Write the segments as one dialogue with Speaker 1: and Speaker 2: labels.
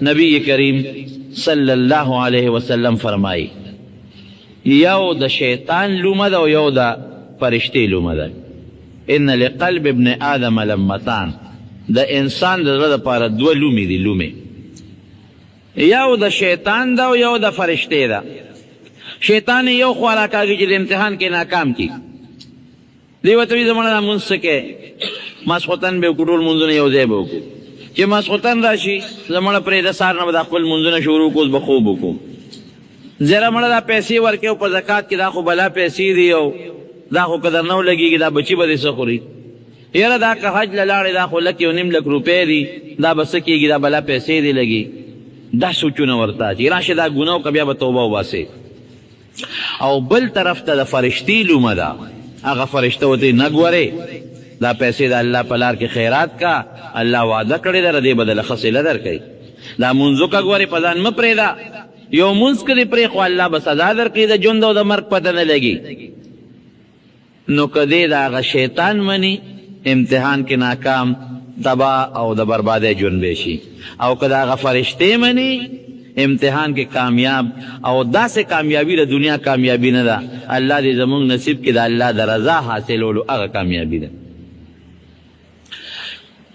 Speaker 1: نبی کریم صلی الله علیه وسلم فرمایي، یو د شیطان لومه ده او یو د فرشتې لومه ده. ان لقلب ابن آدم لمتان، د انسان د زړه لپاره دوه لومې دي، لومې، یو د شیطان ده او یو د فرشتې ده. شیطان یو خوا راکاږي چې د امتحان کې ناکام کی، دی ورته وایي زموږ دا مونځ څه کوې، ماسخوتن به وکړو، ټول مونځونه یو ځای به وکړو، چې ماسخوتن راشي زموږ پرېږده سهار نه به دا خپل مونځونه شروع کړو، اوس به خوب وکړو. زره مړه دا پیسې ورکې او په زکات کې دا خو بلا پیسې دي او دا خو که درنه ولګېږي دا بچي به دې څه خوري، یاره دا که حج له لاړې دا خو لک یو نیم لک روپۍ دي، دا به څه کېږي، دا بلا پیسې دې لګي. دا سوچونه ورته چې راشه دا ګناه وکړه بیا به توبه وباسې. او بل طرف ته د فرشتې لومه ده، هغه فرشته ورته نه ګورې دا پیسې د الله په لار کې خیرات کا، الله وعده کړې ده د دې بدله ښه صله درکوي. دا مونځ وکړه ګورې په ځان مه پرېږده، یو مونځ که دې پرېښو الله به سزا درکړي، د ژوند او د مرګ پته نه لګي. نو که دې د هغه شیطان مني امتحان کې ناکام، تباه او د بربادۍ ژوند به شي، او که د هغه فرشتې مني امتحان کې کامیاب، او داسې کامیابي د دنیا کامیابي نه ده، الله دې زموږ نصیب کې د الله د رضا حاصلولو هغه کامیابي ده.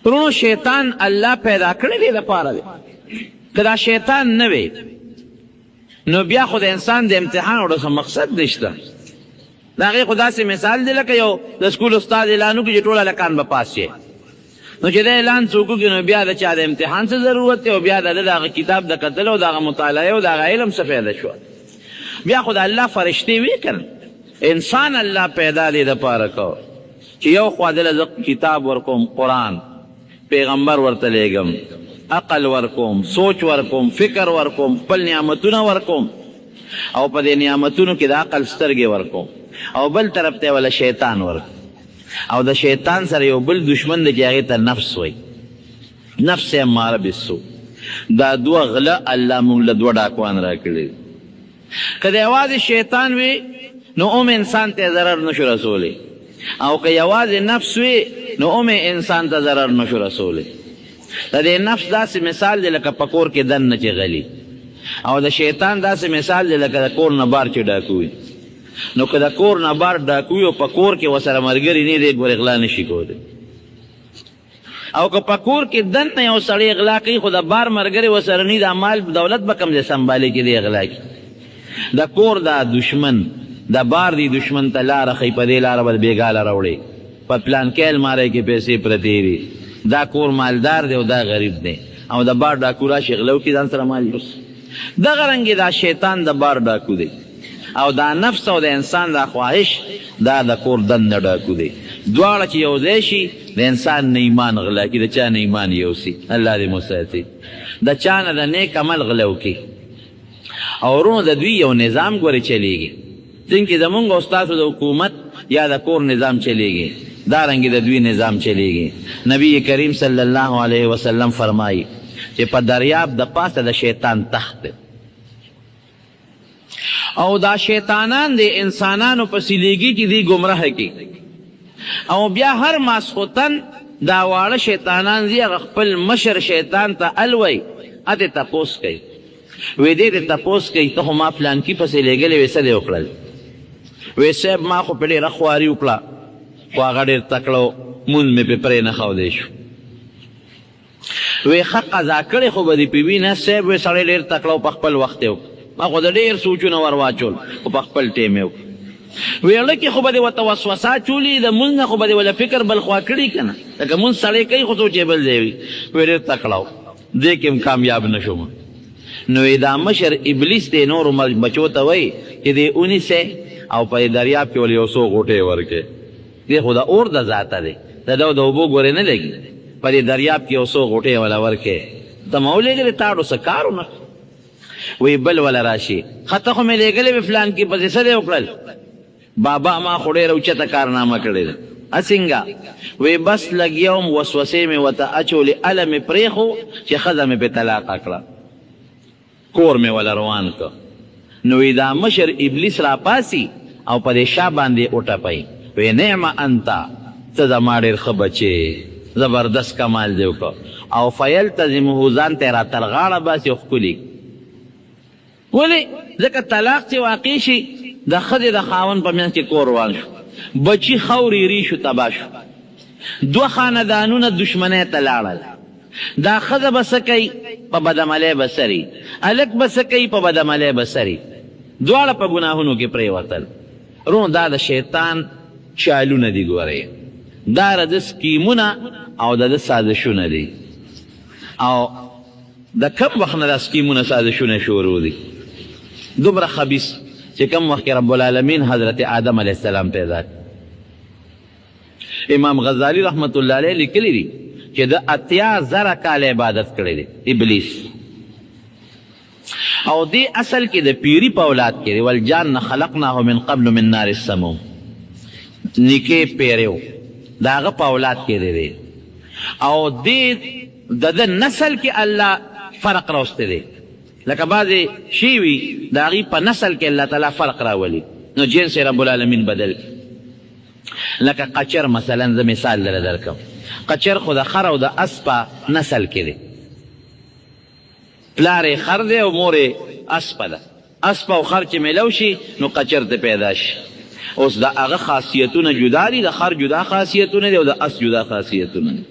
Speaker 1: وروڼو شیطان الله پیدا کړی دی لپاره دی، که دا شیطان نه وي نو بیا خو د انسان د امتحان او څه مقصد نشته. د هغې خو داسې مثال دی لکه یو د سکول استاد اعلان وکړي چې ټول هلکان به پاس شي، نو چې دا اعلان څوک وکړي نو بیا د چا د امتحان څه ضرورت دی، او بیا د ده د هغه کتاب د کتلو او د هغه مطالعې او د هغه علم څه فایده شوه؟ بیا خو د الله فرشتې وي که نه. انسان الله پیدا دې دپاره کو چې یو خوا دله زه کتاب ورکوم، قرآن، پیغمبر ورته لېږم، عقل ورکوم، سوچ ورکوم، فکر ورکوم، خپل نعمتونه ورکوم، او په دې نعمتونو کې د عقل سترګې ورکوم، او بل طرف ته ولا شیطان ورکوم، او د شیطان سره یو بل دشمن دی چې هغې ته نفس وایي، نفس اماره بالسوء. دا دوه غله الله مونږ له دوه ډاکوان راکړي. که د یوازې شیطان وي نو هم انسان ته ضرر نشو رسولی، او که یوازې نفس وي نو هم انسان ته ضرر نشو رسولی. د دې نفس داسې مثال دی لکه په کور کې دننه چې غلي، او د شیطان داسې مثال دی لکه د کور نه بار چې ډاکو وي. نو که د کور نه بار ډاکو وي او په کور کې ورسره ملګري نه دی، ګورې غلا نشي کولی. او که په کور کې دننه یو سړی غلا کوي خو د بار ملګری ورسره نه، دا مال دولت به کوم ځای سمبالي چې دی غلا کوي. د کور دا دشمن د بار دی دشمن ته لاره ښیي، په دې لاره به بېګاله راوړي، په پلانکې المارۍ کې پیسې پرتې دي، دا کور مالدار دی او دا غریب دی، او د بار ډاکو راشي غلا وکړي ځان سره مال یوسي. دغه رنګې دا شیطان د بار ډاکو دی، او دا نفس او د انسان دا خواهش دا د کور دننه ډاکو دی. دواړه چې یو ځای شي د انسان نه ایمان غلا کړي، د چا نه ایمان یوسي، الله دې مو ساتي، د چا نه د نیک عمل غلا وکړي. او وروڼو د دوی یو نظام ګورې چلیږي، څنګه زمونږ او ستاسو د حکومت یا د کور نظام چلیږي، دا رنګې د دوی نظام چلیږي. نبی کریم صلی الله علیه وسلم فرمایي چې په دریاب د پاسه د شیطان تخت دی، او دا شیطانان د انسانانو پسې لیږي چې دوی ګمراه کړي، او بیا هر ماسخوتن دا واړه شیطانان ځي هغه خپل مشر شیطان ته الوی، اته تپوس کوي، وی دې ته تپوس کوي ته خو ما پلانکي پسې لېږلې وې، څه دې وکړل؟ وی صاحب ما خو په ډېره خواري وکړه، خو هغه ډېر تکړه و، مونځ مې پرې پرېنښودی شو. وی ښه قضا کړې خو به دې پې وي نه صاحب؟ وی سړی ډېر تکړه و، په خپل وخت یې وکړ، ما خو د ډېر سوچونه ور واچول خو په خپل ټیم یې وکړ. وی زړه کې خو به دې ورته وسوسه اچولي، د مونځ نه خو به دې وله فکر بل خوا کړي که نه، لکه مونځ سړی کوي خو سوچ یې بل ځای وي. وی ډېر تکړه و، دې کې هم کامیاب نه شوم. نو دا مشر ابلیس دی نورو بچو ته وایي چې دې ونیسئ او په دریاب کې ول یو څو غوټې ورکړئ، دی خو د اور د ذاته دی، د ده د اوبو ګورې نه لګي، په دې دریاب کې یو څو غوټې وله ورکړئ، ته ما ولېږلې تاړو څه کار ونه کړ. وی بل وله راشي، ښه ته خو مې لېږلې وې فلان کې پسې څه دې وکړل؟ بابا ما خو ډېره اوچته کارنامه کړې ده. څنګه؟ وی بس لګیا وم، وسوسې مې ورته اچولې، هله مې پرېښو چې ښځه مې پرې طلاقه کړه، کور مې وله روان کړ. نو وی دا مشر ابلیس راپاڅي او په دې شا باندې وټپي، وی نعم انت، ته زما ډېر ښه بچی، زبردست کمال دې وکړ. او فیلتزمه ځان ته را تر غاړه باسي او ښکلي. ولې؟ ځکه طلاق چې واقع شي د ښځې د خاوند په منځ کې کور روان شو، بچي خاورې ری شو، تباه شو، دوه خاندانونه دښمنۍ ته لاړل. دا ښځه به څه کوي؟ په بدعملۍ به سري، هلک به څه کوي؟ په بدعملۍ به سري، دواړه په ګناهونو کې پرېوتل. وروڼو دا د شیطان چالونه دي، ګورئ دا د ده سکیمونه او د ده سازشونه دي. او د کوم وخت نه دا سکیمونه سازشونه شروع دي؟ دومره خبیث چې کوم وخت کې رب العالمین حضرت آدم علیه السلام پیدا کړ. امام غزالی رحمت الله علیه لیکلی دي چې د 80,000 کال عبادت کړی دی ابلیس، او دې اصل کې د پیری په اولاد کې دی. والجان خلقناه من قبل من نار السموم، نیکه پیریو د هغه په اولاد کې دی، او دې د ده نسل کې الله فرق راوستی دی. لکه بعضې شی وي د هغوی په نسل کې الله تعالی فرق راولي، نو جنس رب العالمین بدل. لکه قچر مثلا، زه مثال دله درکم، قچر خو د خر او د اس په نسل کې دی، پلار یې خر دی او مور یې اسپه ده، اسپه او خر چې میلو شي نو قچر ته پیدا شي. اوس د هغه خاصیتونه جدا دي، د خر جدا خاصیتونه دي او د اس جدا خاصیتونه دي.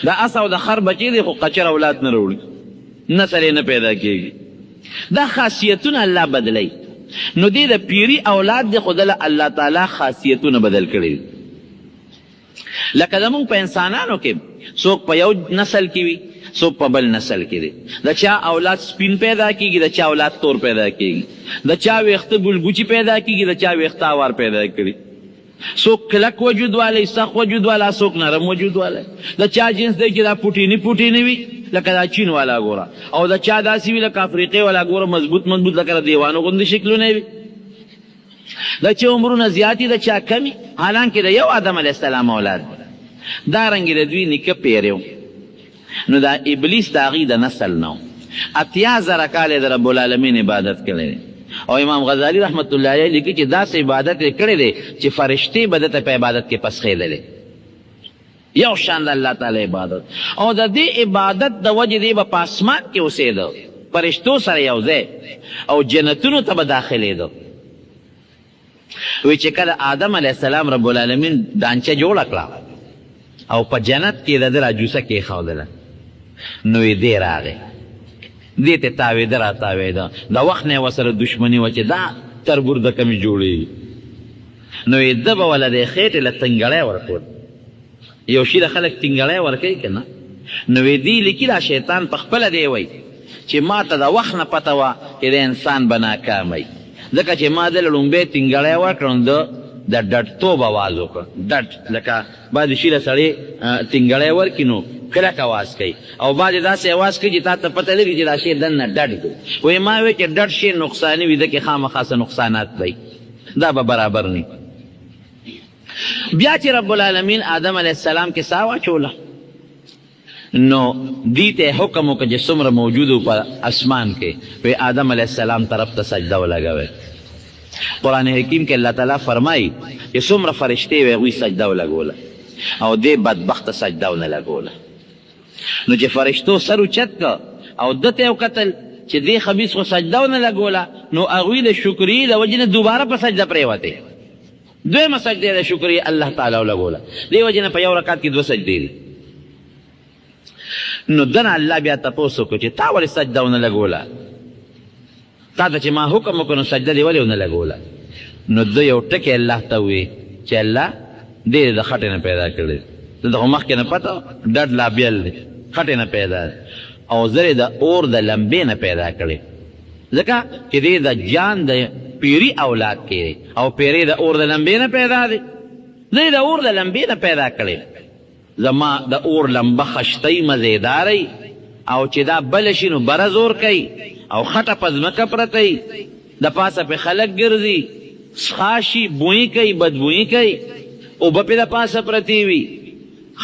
Speaker 1: د اس او د خر بچی دی خو قچر اولاد نه راوړي، نسل یې نه پیدا کېږي. دا خاصیتونه الله بدلوي. نو دې د پیری اولاد دی خو دله الله تعالی خاصیتونه بدل کړي دي. لکه زمونږ په انسانانو کې څوک په یو نسل کې وي، څوک په بل نسل کې دی. د چا اولاد سپین پیدا کیږي، د چا اولاد تور پیدا کیږي، د چا ویښته ګلګوچي پیدا کیږي، د چا ویښته اوار پیدا کړي. څوک کلک وجود والی، سخت وجود والا، څوک نرم وجود والی. د چا جنس دی چې دا پوټینی پوټینی وي لکه دا چین والا ګوره، او د چا داسې وي لکه افریقې والا ګوره، مضبوط مضبوط لکه د دیوانو غوندې شکلونه وي. د چا عمرونه زیات دي، د چا کمي، حالانکه د یو آدم علیه السلام اولاد دی. دا رنګ د دوی نیکه پیری، نو دا ابلیس د هغوی د نسل نه و. 80,000 کاله یې د رب العالمین عبادت کړی دی. او امام غزالی رحمت الله علیه لیکي چې داسې عبادت یې کړی دی چې فرشتې به ده ته په عبادت کې پسخېدلې. یو شان د الله تعالی عبادت، او د دې عبادت د وجې دی به په اسمان کې اوسېده فرشتو سره یو ځای، او جنتونو ته به داخلېده. وی چې کله آدم علیه السلام رب العالمین ډانچه جوړه کړه او په جنت کې د ده راجوسه کېښودله، نو یې دی راغی، دې ته تاوېده را تاوېده، د وخت نه یې ورسره دښمني وه چې دا تربور د کومې جوړېږي. نو یې ده به وله د خېټې له تنګړی ورکول، یو شي له خلک تنګړی ورکوي که نه. نو یې دی لیکي دا شیطان په خپله دی وایي چې ما ته د وخت نه پته وه چې د انسان به ناکام وي، ځکه چې ما ده له ړومبی تنګړی ورکړ، نو ده د ډډتوب اواز وکړ. ډډ لکه بعضې شي له سړی تنګړی ورکړي نو کلک اواز کوي، او بعضې داسې اواز کوي چې تا ته پته لګي چې دا شی دننه ډډ دی. وایي ما ویل چې ډډ شی نقصاني وي، ده کې خامخا څه نقصانات به وي، دا به برابر نه. بیا چې رب العالمین آدم علیه السلام کې ساه واچوله، نو دې ته حکم وکړ چې څومره موجود په اسمان کې، وی آدم علیه السلام طرف ته سجده ولګوي. قرآن حکیم کې الله تعالی فرمایي چې څومره فرشتې وې هغوی سجده ولګوله، او دې بدبخته سجده ونه لګوله. نو چې فرشتو سر اوچت کړ او ده ته یې وکتل چې دې خبیث خو سجده ونه لګوله، نو هغوی د شکریې له وجې نه دوباره په سجده پرېوتې. دویمه سجده د شکریې الله تعالی ولګوله. دې وجې نه په یو رکعت کې دوه سجدې دي. نو دنه الله بیا تپوس وکړو چې تا ولې سجده ونه لګوله؟ تا ته چې ما حکم وکړ نو سجده دې ولې ونه لګوله؟ نو ده یو ټکی الله ته وویل چې الله دې د خټې نه پیدا کړی، ده ته خو مخکې نه پته ډډ لا بیل دی، خټې نه پیدا دی، او زه یې د اور د لمبې نه پیدا کړی، ځکه چې دی د جان د پیری اولاد کې دی، او پیری د اور د لمبې نه پیدا دی، زه یې د اور د لمبې نه پیدا کړی. زما د اور لمبه خشتۍ مزېداره او چې دا بله شي نو بره زور کوي، او خټه په ځمکه پرته وي، د پاسه پرې خلک ګرځي، څښاشي، بوی کوي، بدبویي کوي، اوبه پرې د پاسه پرتې وي،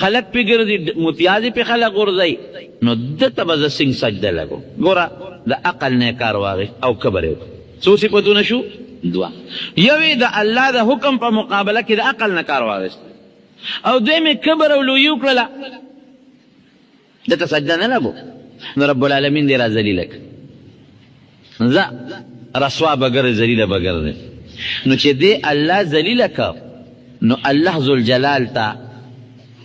Speaker 1: خلک پرې ګرځي، متیازې پرې خلک غورځوي، نو ده ته به زه څنګه سجده لګوم؟ ګوره د عقل نه یې کار واخیست او کبر یې وکړ. څو صفتونه شو؟ دوه. یو یې د الله د حکم په مقابله کې د عقل نه کار واخیست، او دویم یې کبر او لویي وکړله. ده ته سجده نه لګو، نو رب العالمین دې را ذلیله کړ. ځه رسوا به ګرځې، ذلیله به ګرځې. نو چې دې الله ذلیله کړ، نو الله ذوالجلال ته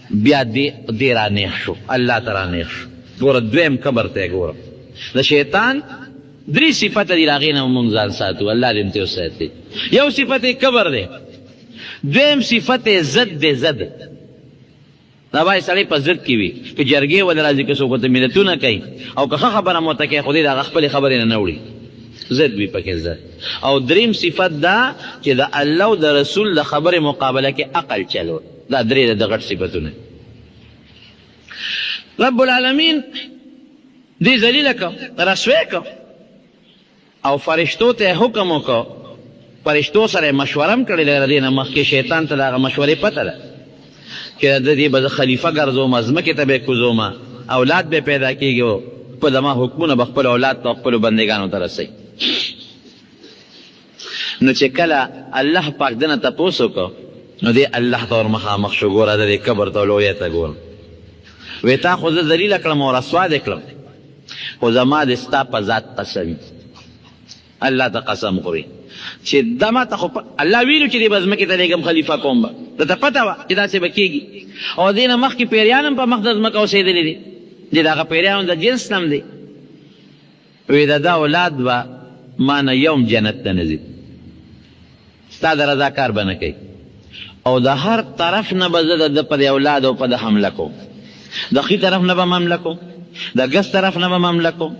Speaker 1: بیا دې دې رانیغ شو، الله ته رانیغ شو. ګوره دویم قبر ته ګوره، د شیطان درې صفته دي، د هغې نه مونږ ځان ساتو، الله دې هم ترې وساتي. یو صفت یې کبر دی، دویم صفت یې ضد دی. ضد دا وایي سړی په ضد کې وي، که جرګې ول راځي، که څوک ورته ملتونه کوي او که ښه خبره هم ورته کوي، خو دی د هغه خپلې خبرې نه نه وړي، ضد وي پکې ضد. او دریم صفت دا چې د الله او د رسول د خبرې مقابله کې عقل چلول. دا درې د غټ صفتونه. رب العالمین دې ذلیله کړ، رسوی کړ، او فرشتو ته حکم وکړ. فرشتو سره مشوره هم کړې ده دې نه مخکې، شیطان ته د هغه مشورې پته ده چې د دې به زه خلیفه ګرځوم، ځمکې ته به یې کوزوم، اولاد به پیدا کېږي او خپل زما حکمونه به خپل اولاد ته او خپلو بندګانو ته رسوي. نو چې کله الله پاک دنه تپوس وکړ، نو دی الله ته ور مخامخ شو. ګوره د دې کبر ته، لویه ته ګوره. وی تا خو زه ذلیله کړم او رسوا دې کړم، خو زما دې ستا په ذات قسم. الله ته قسم خوري چې دا ما ته خو الله ویلو چې دې به ځمکې ته لېږم، خلیفه کوم به، ده ته پته وه چې داسې به کېږي. او دې نه مخکې پیریان هم په مخ د ځمکه اوسېدلي دي، دې د هغه پیریانو د جنس نه هم دی. وی د ده اولاد به ما نه یوم جنت ته نه ځي، ستا د رضا کار به نه کوي، او د هر طرف نه به زه د ده په دې اولاد او په ده حمله کوم. د ښي طرف نه به هم حمله کوم، د ګس طرف نه به هم حمله کوم،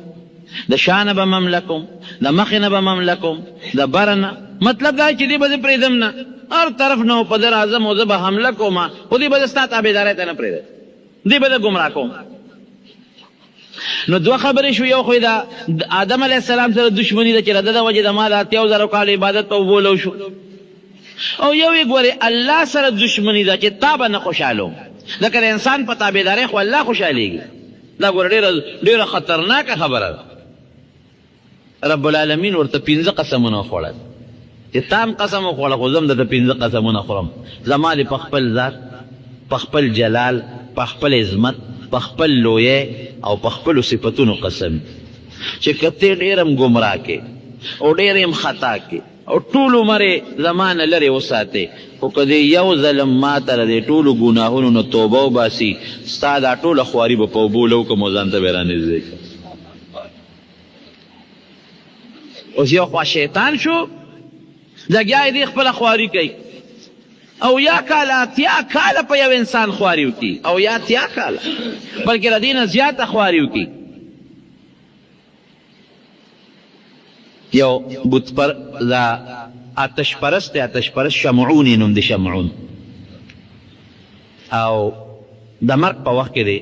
Speaker 1: د شا نه به هم حمله کوم، د مخې نه به هم حمله کوم، د بره نه. مطلب دا چې دې به زه پرېږدم نه، هر طرف نه په ده راځم او زه به حمله کوم، خو دې به زه ستا تابعدارۍ ته نه پرېږدم، دې به زه ګمراه کوم. نو دوه خبرې شو، یو خو د آدم علیه السلام سره دښمني ده چې د ده د وجې د ما د اتیاو زرو کالو عبادت په اوبو لو شو، او یو یې ګورې الله سره دښمني ده چې تا به نه خوشحالوم، ځکه د انسان په تابعدارۍ خو الله خوشحالېږي. دا ګوره ډېره ډېره خطرناکه خبره ده. رب العالمین ورته پنځه قسمونه وخوړل چې تا هم قسم وخوړه، خو زه هم درته پنځه قسمونه خورم. زما دې په خپل ذات، په خپل جلال، په خپل عظمت، په خپل لویۍ او په خپلو صفتونو قسم چې که ته ډېر هم ګمراه کې او ډېر هم خطا کې او ټول عمر یې زما نه لرې وساتې، خو که دې یو ځل هم ماته له دې ټولو ګناهونو نه توبه وباسي، ستا دا ټوله خواري به په اوبو لو کړم او ځان ته به یې رانږدې کړم. اوس یو خوا شیطان شو لګیا یې دی خپله خواري کوي، او یا کاله اتیا کاله په یو انسان خواري وکړي، او یا اتیا کاله بلکې له دې نه زیاته خواري وکړي. یو بت پر دا آتش پرست دی، آتش پرست شمعون یې نوم دی، شمعون. او د مرګ په وخت کې دی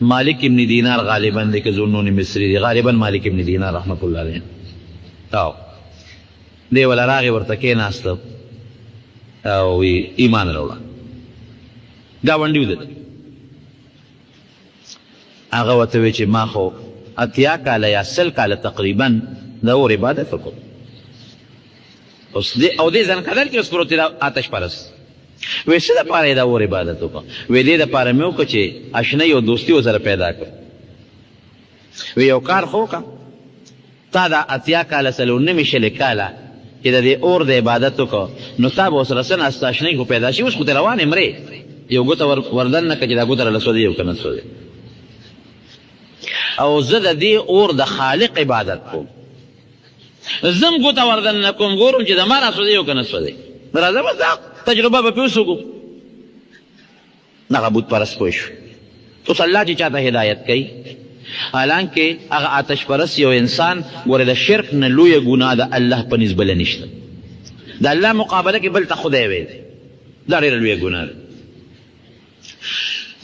Speaker 1: مالک ابن دینار غالبا دی که ذوالنون مصری دی، غالبا مالک ابن دینار رحمت الله علیه، او دی ولا راغی ورته کېناسته او ایمان راوړه. ګاونډي و ده. هغه ورته وی چې ما خو اتیا کاله یا 100 کاله تقریبا د اور عبادت وکړ. اوس دې او دې ځان قدر کې اوس پروت دی آتش پرست. وی څه دپاره یې د اور عبادت وکړ؟ وی دې دپاره مې وکړ چې اشنۍ او دوستي ورسره پیدا کړم. وی یو کار خو وکړه، تا دا اتیا کاله څلور نیمې شلې کاله چې د دې اور د عبادت وکړ، نو تا به ورسره څه ناسته اشنۍ خو پیدا شي، اوس خو ته روان یې مرې، یو ګوته وردن نه کړه چې دا ګوته راله سوځي او که نه سوځي. او زه د دې اور د خالق عبادت کوم، زه هم ګوته وردن نه کوم، ګورم چې زما را سوځي او که نه سوځي. راځه بس دا تجربه به پرې وسوګو. دغه بت پرست پوه شو. اوس الله چې چاته هدایت کوي، حالانکه هغه آتش پرست یو انسان ګوره د شرک نه لویه ګناه د الله په نزد بله نشته. د الله مقابله کې بل ته خدای ویل دا ډېره لویه ګناه ده.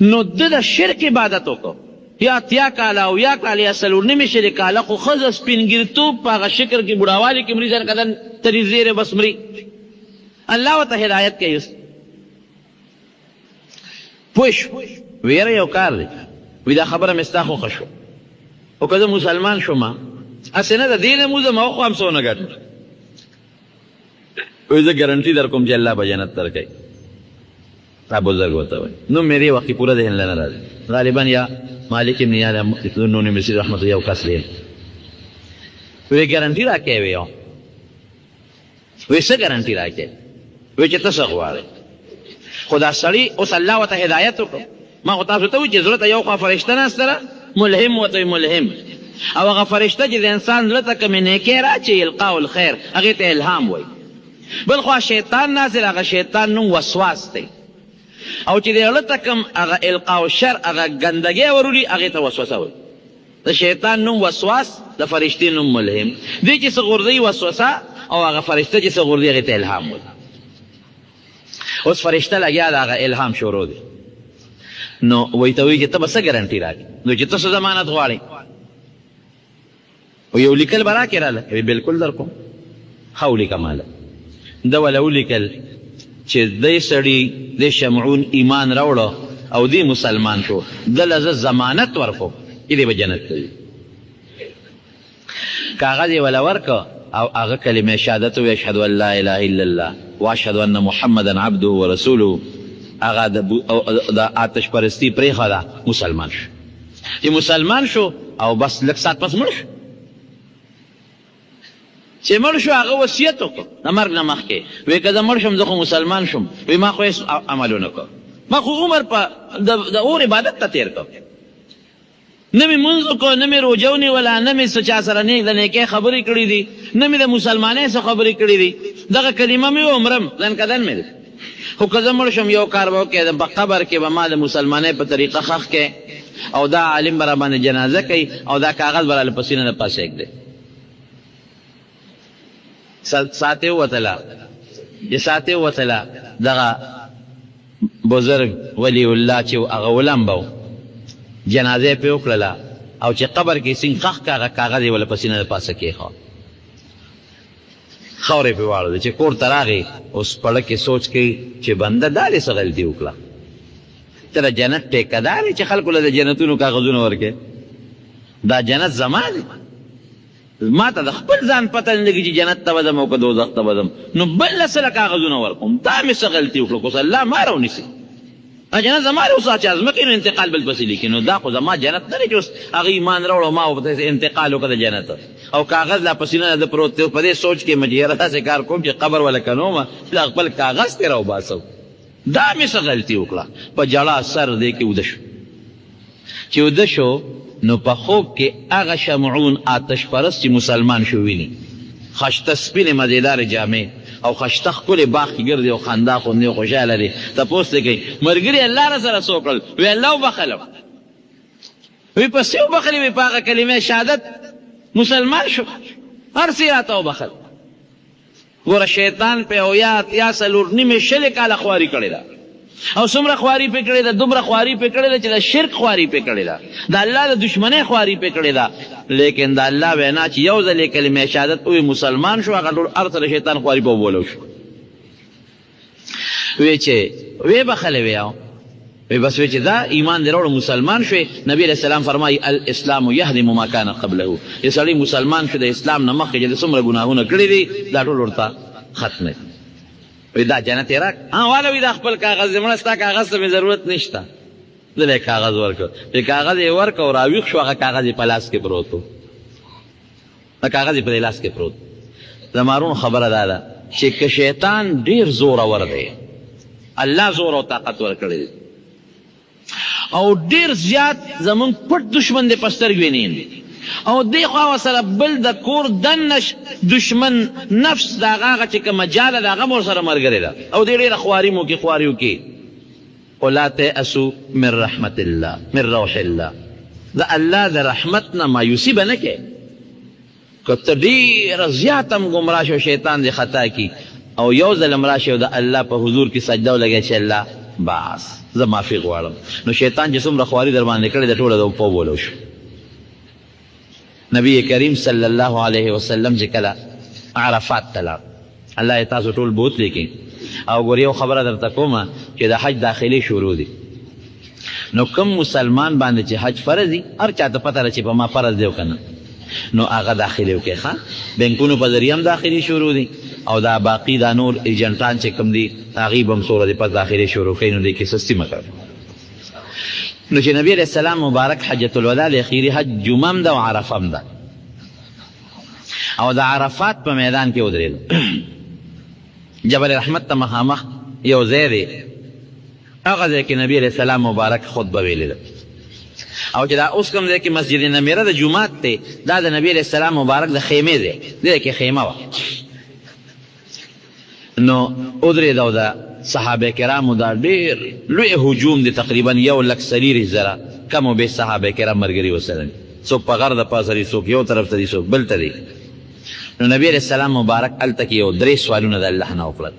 Speaker 1: نو ده د شرک عبادت وکړ، یا اتیا کاله او یا کاله یا څلور نیمې شلې کاله، خو ښځه سپینګیرتوب په هغه شکر کې بوډاوالي کې مري، ځان کدن ته نږدې دی بس مري. الله ورته هدایت کوي. اوس پوه شو، ویره یو کار دی. وی دا خبره مې ستا خوښه شوه، خو که زه مسلمان شوم هسې نه د دې نه وځم او خو هم څه ونه ګټم. وی زه ګرنټي در کوم چې الله به جنت درکوي. دا بزرګ ورته وایي، نوم مې دې وخت کې پوره ذهن له نه راځي، غالبا یا مالک ابن یا نون مصري رحمت یو کس دی. وی ګارانټي راکوي، وی یو وی څه ګارانټي راکوي؟ وی چې ته څه غواړې؟ خو دا سړي اوس الله ورته هدایت وکړ. ما خو تاسو ته وویل چې زړه ته یو خوا فرشته ناسته ده، ملهم ورته وایي، ملهم، او هغه فرشته چې د انسان زړه ته کومې نیکۍ راچوي، القاء الخیر، هغې ته الهام وایي. بل خوا شیطان ناست دی، هغه شیطان نوم وسواس دی، او چې د زړه ته کوم هغه القاء الشر، هغه ګندګی ورولي، هغې ته وسوسه وایي. د شیطان نوم وسواس، د فرشتې نوم ملهم دی، چې څه غورځوي وسوسه، او هغه فرشته چې څه غورځوي هغې ته الهام وایي. اوس فرشته لګیا ده، هغه الهام شروع دی، نو وایي ته وایي چې ته به څه ګارانټي راکړې؟ نو چې ته څه ضمانت غواړې؟ او یو لیکل به راکړې راله؟ وایي بالکل در کوم، ښه ولیکه ماله. ده وله ولیکل چې دی سړي دې شمعون ایمان راوړه او دی مسلمان شو، ده له زه ضمانت ورکوم چې دی به جنت ته ځي. کاغذ یې وله ورکړ او هغه کلمه شهادت وویل، اشهد ان لا اله الا الله واشهد ان محمدا عبده ورسوله. هغه د آتش پرستی پرېښوده، مسلمان شو. چې مسلمان شو او بس لږ ساعت پس مړ شو. چې مړ شو هغه وصیت وکړ د مرګ نه مخکې، وی که زه مړ شم، زه خو مسلمان شوم، وی ما خو هېڅ عمل ونه کړ، ما خو عمر په د اور عبادت ته تېر کړ، نه مې مونځ وکړ، نه مې روژه ونیوله، نه مې څه چا سره نیک د نیکۍ خبرې کړې دي، نه مې د مسلمانۍ څه خبرې کړې دي، دغه کلمه مې وه، مرم ځان کدن مې دی. خو که زه مړ شم یو کار به وکړې، په قبر کې به ما د مسلمانۍ په طریقه ښخ کړې، او دا عالم به راباندې جنازه کوي، او دا کاغذ به راله په سینه د پاسه ږدي. ساتې ووتله، چې ساتې ووتله، دغه بزرګ ولی الله چې هغه ولمبو، جنازه یې پرې وکړله، او چې قبر کې سینګ ښخ کړه، هغه کاغذ یې ورله په سینه د پاسه کېښود، خاورې پرې واړولې. چې کور ته راغی، اوس په کې سوچ کوي چې بنده دا دې څه غلطي وکړه، ته د جنت ټیکهدار یې چې خلکو له د جنتونو کاغذونه ورکې، دا جنت زما دی، ما ته د خپل ځان پته نه لګي چې جنت ته به ځم او که دوزخ ته به ځم، نو بل له څه له کاغذونه ورکوم، دا مې څه غلطي وکړه، که اوس الله ما راونیسي، دا جنت زما دی، اوس چې ځمکې نو انتقال بل پسې لیکي، نو دا خو زما جنت نه دی چې اوس هغه ایمان راوړ او ما ورته انتقال وکړ د جنت، او کاغذ لا په سینه د پروت دی. په دې سوچ کې مې چې یاره داسې کار کوم چې قبر وله کنوم، دا خپل کاغذ ترې راوباسم، دا مې څه غلطي وکړه. په ژړا سر دې کې وده شو. چې وده شو نو په خوب کې هغه شمعون آتش پرست چې مسلمان شو ویني، خشته سپینې مزیدارې جامې او خشته ښکلې باغ کې ګرځي او خندا خوندي او خوشحاله دی. تپوس ترې کوي، ملګري الله را سره څه وکړل؟ وی الله وبخښلم. وی په څه وبخښلې؟ وی په هغه کلمه شهادت مسلمان شو، هر څه یې راته وبخښل. ګوره شیطان په اویا اتیا څلور نیمې شلې کاله خواري کړې ده، او څومره خواري پې کړې ده؟ دومره خواري پې کړې ده چې د شرک خواري پې کړې ده، د الله د دشمنۍ خواري پې کړې ده، لیکن د الله وینا چې یو ځل یې کلمه شهادت ووي مسلمان شو، هغه ټول هر څه د شیطان خواري په اوبو شو. وی چې وی بخلې وی او وی بس وی چې دا ایمان دې راوړ مسلمان شوې. نبی علیہ السلام فرمایي الاسلام یهدم ما کان قبله، چې سړی مسلمان شو د اسلام نه مخکې چې څومره ګناهونه کړي دي دا ټول ورته ختم دي. وی دا جنت یې راک، ها واله وی دا خپل کاغذ دې، مړه ستا کاغذ ته مې ضرورت نشته. ده له کاغذ ورکړ، چې کاغذ یې ورکړ او راویښ شو، هغه کاغذ یې په لاس کې پروت و، دا کاغذ یې په لاس کې پروت. زما وروڼو خبره دا ده چې که شیطان ډیر زورور دی، الله زور او طاقت ورکړی دی، او ډیر زیات زمونږ پټ دشمن دی، په سترګو یې نه، او دې خوا ورسره بل د کور دننه دشمن نفس، د هغه هغه چې کومه جاله ده هغه هم ورسره ملګرې ده، او دې ډېره خواري مو کې خواري وکړي. خو لا تیأسو من رحمت الله، من روح الله، د الله د رحمت نه مایوسي به نه کوې. که ته ډېره زیاته هم ګمراه شې او شیطان دې خطا کړي، او یو ځل هم راشې او د الله په حضور کې سجده ولګوې چې الله بس زه معافي غواړم، نو شیطان چې څومره خواري در باندې کړې ده ټوله د په اوبو شو. نبی کریم صلی الله علیه وسلم چې کله عرفات ته لاړ، الله یې تاسو ټول بوتلی کړي. او ګور یو خبره درته کوم چې د حج داخلي شروع دي، نو کوم مسلمان باندې چې حج فرض دي، هر چاته پته ده چې په ما فرض دی او که نه، نو هغه داخلي وکړي. ښه بینکونو په ذریعه هم داخلي شروع دي، او دا باقي دا نور ایجنټان چې کوم دي هغوی به هم څو ورځې پس داخلې شروع کوي، نو دې کې سستي مه کوئ. نو چې نبی علیه السلام مبارک حجة الوداع د اخیري حج جمعه هم ده او عرفه هم ده، او د عرفات په میدان کې ودرېد. جبل رحمت ته مخامخ یو ځای دی، هغه ځای کې نبی علیه السلام مبارک خطبه ویلې ده. او چې دا اوس کوم ځای کې مسجد نمیره د جومات دی، دا د نبی علیه السلام مبارک د خیمې ځای دی، کې خیمه وه. نو ودرېد او د صحابه کرامو دا ډېر لوی هجوم دی، تقریبا 1,40,000 کم و بیش صحابه کرام ملګري ورسره دي، څوک په غر د پاسه دي، څوک یو طرف ته دي، څوک بل ته دي. نو نبی علیه السلام مبارک هلته کې یو درې سوالونه د الله نه وکړل،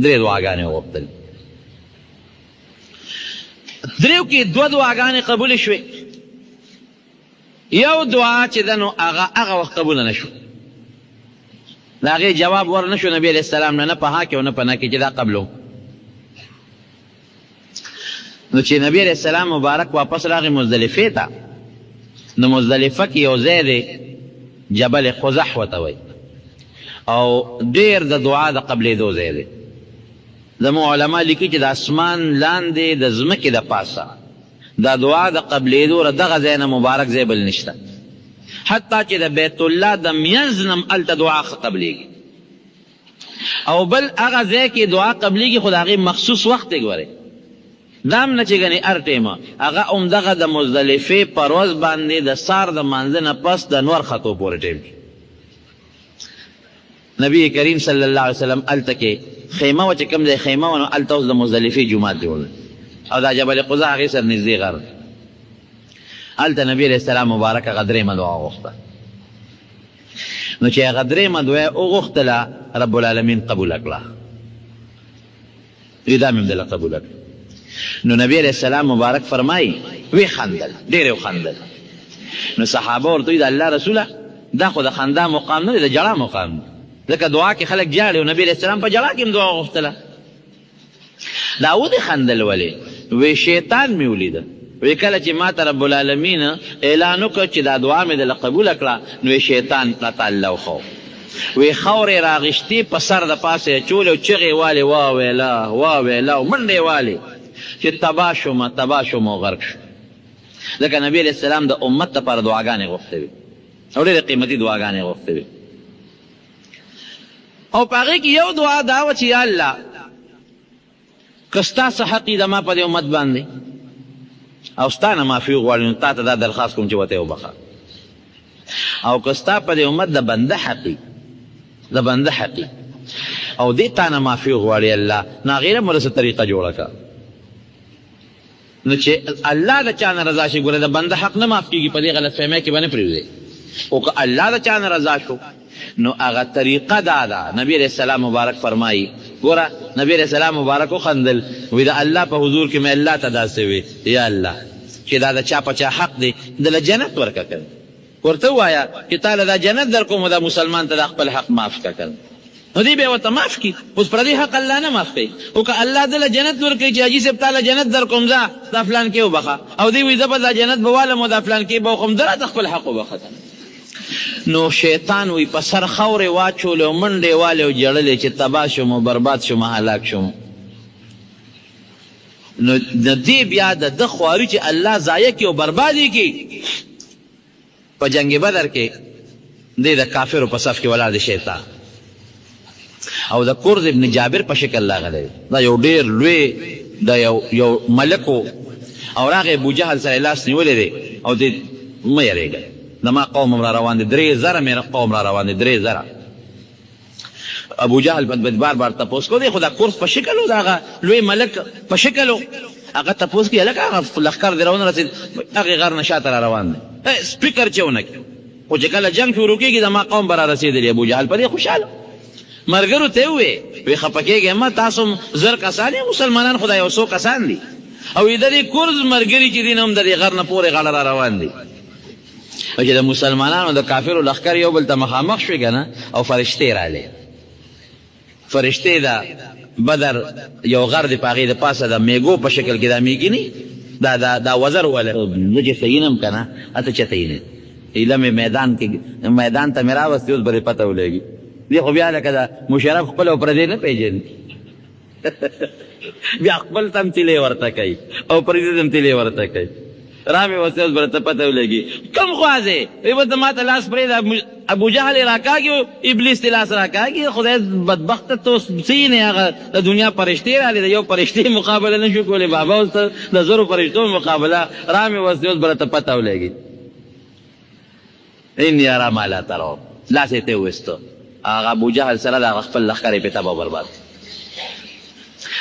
Speaker 1: درې دعاګانې وغوښتل. دریو کې دوه دعاګانې قبولې شوې، یو دعا چې ده نو هغه هغه وخت قبوله نه شو، د هغې جواب ور نه شو نبی علیه السلام نه، نه په ها کې او نه په نه کې چې دا قبلو. نو چې نبی علیه السلام مبارک واپس راغی مزدلفې ته، نو مزدلفه کې یو ځای دی جبل قزح ورته وایي، او ډېر د دعا د قبلېدو ځای دی. زموږ علما لیکي چې د اسمان لاندې د ځمکې د پاسه د دعا د قبلېدو له دغه ځای نه مبارک ځای بل نشته، حتی چې د بیت الله د مینځ نه هم هلته دعا ښه قبلېږي. او بل هغه ځای کې دعا قبلېږي خو د هغې مخصوص وخت دی، ګورئ دا هم نه چې ګنې هر ټایم، هغه همدغه د مزدلفې په ورځ باندې د سهار د مانځه نه پس د نور ختو پورې ټایم کې نبی کریم صلی الله علیه وسلم هلته کې خیمه وه، چې کوم ځای خیمه وه نو هلته اوس د مزدلفې جومات جوړ دی او دا جبل قزح هغې سره نږدې غر دی. هلته نبی علیه السلام مبارک هغه درېیمه دعا وغوښته. نو چې هغه درېیمه دعا یې وغوښتله رب العالمین قبوله کړه، وی دا مې هم دله قبوله کړه. نو نبی علیه السلام مبارک فرمایي وی خندل، ډېر یې وخندل. نو صحابه ورته وی د الله رسوله دا خو د خندا مقام نه دی، د ژړا مقام دی، ځکه دعا کې خلک ژاړي او نبی علیه السلام په ژړا کې هم دعا وغوښتله. دا ودې خندل ولې؟ وی شیطان مې ولیده، وی کله چې ما ته رب العالمین اعلان وکړ چې دا دعا مې دله قبوله کړه، نو وی شیطان راته الله وښو، وی خاورې راغشتې په سر د پاسه یې اچولې او چغې یې والې وا ویلا وا ویلا او منډې یې والې چې تباه شومه تباه شومه او غرق شوم. ځکه نبی علیه السلام د امت لپاره دعاګانې غوښتې وې او ډېرې قیمتي دعاګانې یې غوښتې وې، او په هغې کې یو دعا دا وه چې یا الله که ستا څه حق وي زما په دې امت باندې او ستا نه معافي وغواړي نو تا ته دا درخواست کوم چې ورته یې وبخښه، او که ستا په دې امت د بنده حق وي، د بنده حق وي او دې تا نه معافي وغواړي الله، نو هغې له مو څه طریقه جوړه کړه. نو چې الله د چا نه رضا شي، ګوره د بنده حق نه معاف کېږي، په دې غلط فهمۍ کې به نه پرېوځي. خو که الله د چا نه رضا شو نو هغه طریقه دا ده، نبی علیه السلام مبارک فرمایي، ګوره نبی علیه السلام مبارک وخندل، وی د الله په حضور کې مې الله ته داسې وی، یا الله چې دا د چا په چا حق دی دله جنت ورکه کړه، ورته ووایه چې تاله دا جنت درکوم او دا مسلمان ته دا خپل حق معاف کړه کنه. نو دی بیا ورته معاف کړي. اوس پردی حق الله نه معاف کوي، خو که الله ده له جنت ورکوي چې حاجي صاحب تاله جنت درکوم ځه دا فلانکی وبخښه، او دی وایي زه به دا جنت به والم او دا فلانکی به وخورم، ده راته خپل حق وبخښه کنه. نو شیطان وایي په سر خاورې واچولې او منډې والې او ژړلې چې تباه شوم او برباد شوم هلاک شوم. نو د دې بیا د ده خواري چې الله ضایع کړي او برباد یې کړي. په جنګ بدر کې دی د کافرو په صف کې ولاړ دی شیطان او د کرز ابن جابر په شکل راغلی دی. دا یو ډیر لوی د یو یو ملک و او راغی ابو جهل سره لاس نیولی دی او دی مه یریږه زما قوم هم را روان دی، 3000 مې قوم را روان دی، 3000. ابو جهل په بار بار تپوس کو دی، خو دا کورس په شکل و، د هغه لوی ملک په شکل و. هغه تپوس کوي هلکه هغه لښکر دې راونه رسېد، هغې غر نه شاته را روان دی، هېڅ فکر چې ونه کړي، خو چې کله جنګ شروع کېږي زما قوم به را رسېدلی. ابو جهل په دې خوشحاله ملګرو ته یې وویل، وی خفه کېږئ مه، تاسو هم 1000 کسان یې، مسلمانان خو دا یو څو کسان دي، او د دې کورز ملګري چې دي نو هم د دې غر نه پورې غاړه را روان دي. او چې د مسلمانانو د کافرو لښکر یو بل ته مخامخ شوې که نه، او فرشتې رالې، فرشتې د بدر یو غر دی په هغې د پاسه د میږو په شکل کې دا میږي نه دا دا دا وزر وله، زه چې څه وینم که نه ته چېرته وینې، ایله مې میدان کې میدان ته مې راوستې، اوس به دې پته ولګي. دی خو بیا لکه د مشرف خپل او پردی نه پېژني، بیا خپل تمثیلې ورته کوي او پردي تمثیلې ورته کوي. را مې وسې، اوس به درته پته ولګي کوم خوا ځې. وایي به ته ماته لاس پرېږده. ابو جهل یې راکاږي او ابلیس ته لاس راکاږي. خدای بدبخته، ته اوس څه یې نه، هغه د دنیا پرشتې راغلې، د یو پرشتې مقابله نه شو کولی بابا، اوس ته د زرو پرشتو مقابله. را مې وسې، اوس به درته پته ولګي. اني ارا ما لا ترون. لاس یې ترې وویستو، هغه ابو جهل سره د هغه خپل لښکر یې پرې تباه برباد.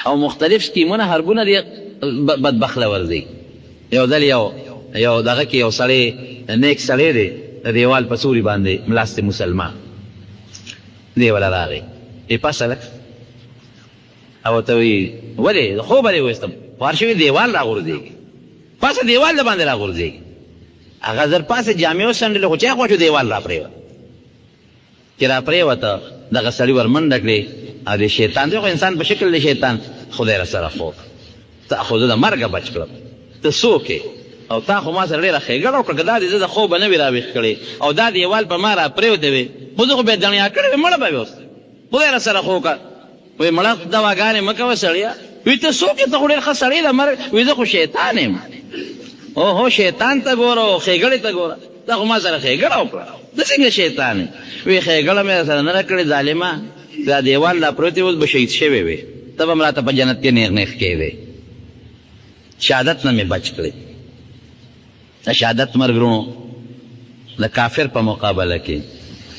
Speaker 1: او مختلف سکیمونه حربونه دې بدبخت له ورځي. یو ځل یو دغه کې یو سړی، نیک سړی دی، د دیوال په سوري باندې ملاست مسلمان دی، ولا راغی یې پاسه لک او ته وی ولې خوبه دې وایستم؟ خوار شوی دیوال راغورځېږي، پاسه دیوال د باندې راغورځېږي. هغه زر پاسه جامې وڅنډلې، خو چا خوا شو دیوال راپرېوت. چې راپرېوته، دغه سړي ورمنډه کړې او د شیطان دی خو انسان په شکل د شیطان، خدای راسره خو ته خو زه د مرګه بچ کړم، ته څوک یې؟ او تا خو ما سره ډېره ښېګڼه وکړه، که دا دې زه د خوبه نه وي راویښ کړی او دا دیوال په ما راپرېوتی وي، خو زه خو بیا دڼیا کړی وی، مړه به وې. اوس خدای راسره خو وکړه. وی مړه دواګانې مه کوه سړیه. وی ته څوک یې؟ ته خو ډېر ښه سړی د مرګ. وی زه خو شیطان یم. اوهو، شیطان ته ګوره او ښېګړې ته ګوره، تا خو ما سره ښېګړه وکړه، ته څنګه شیطان یې؟ وی ښېګړه مې سره نه کړې ظالمه، دا دیوال را پروت اوس به شهید شوی وې، ته به هم راته په جنت کې نیغ نیغ کېدې. شهادت نه مې بچ کړې. د شهادت مرګ وروڼو د کافر په مقابله کې،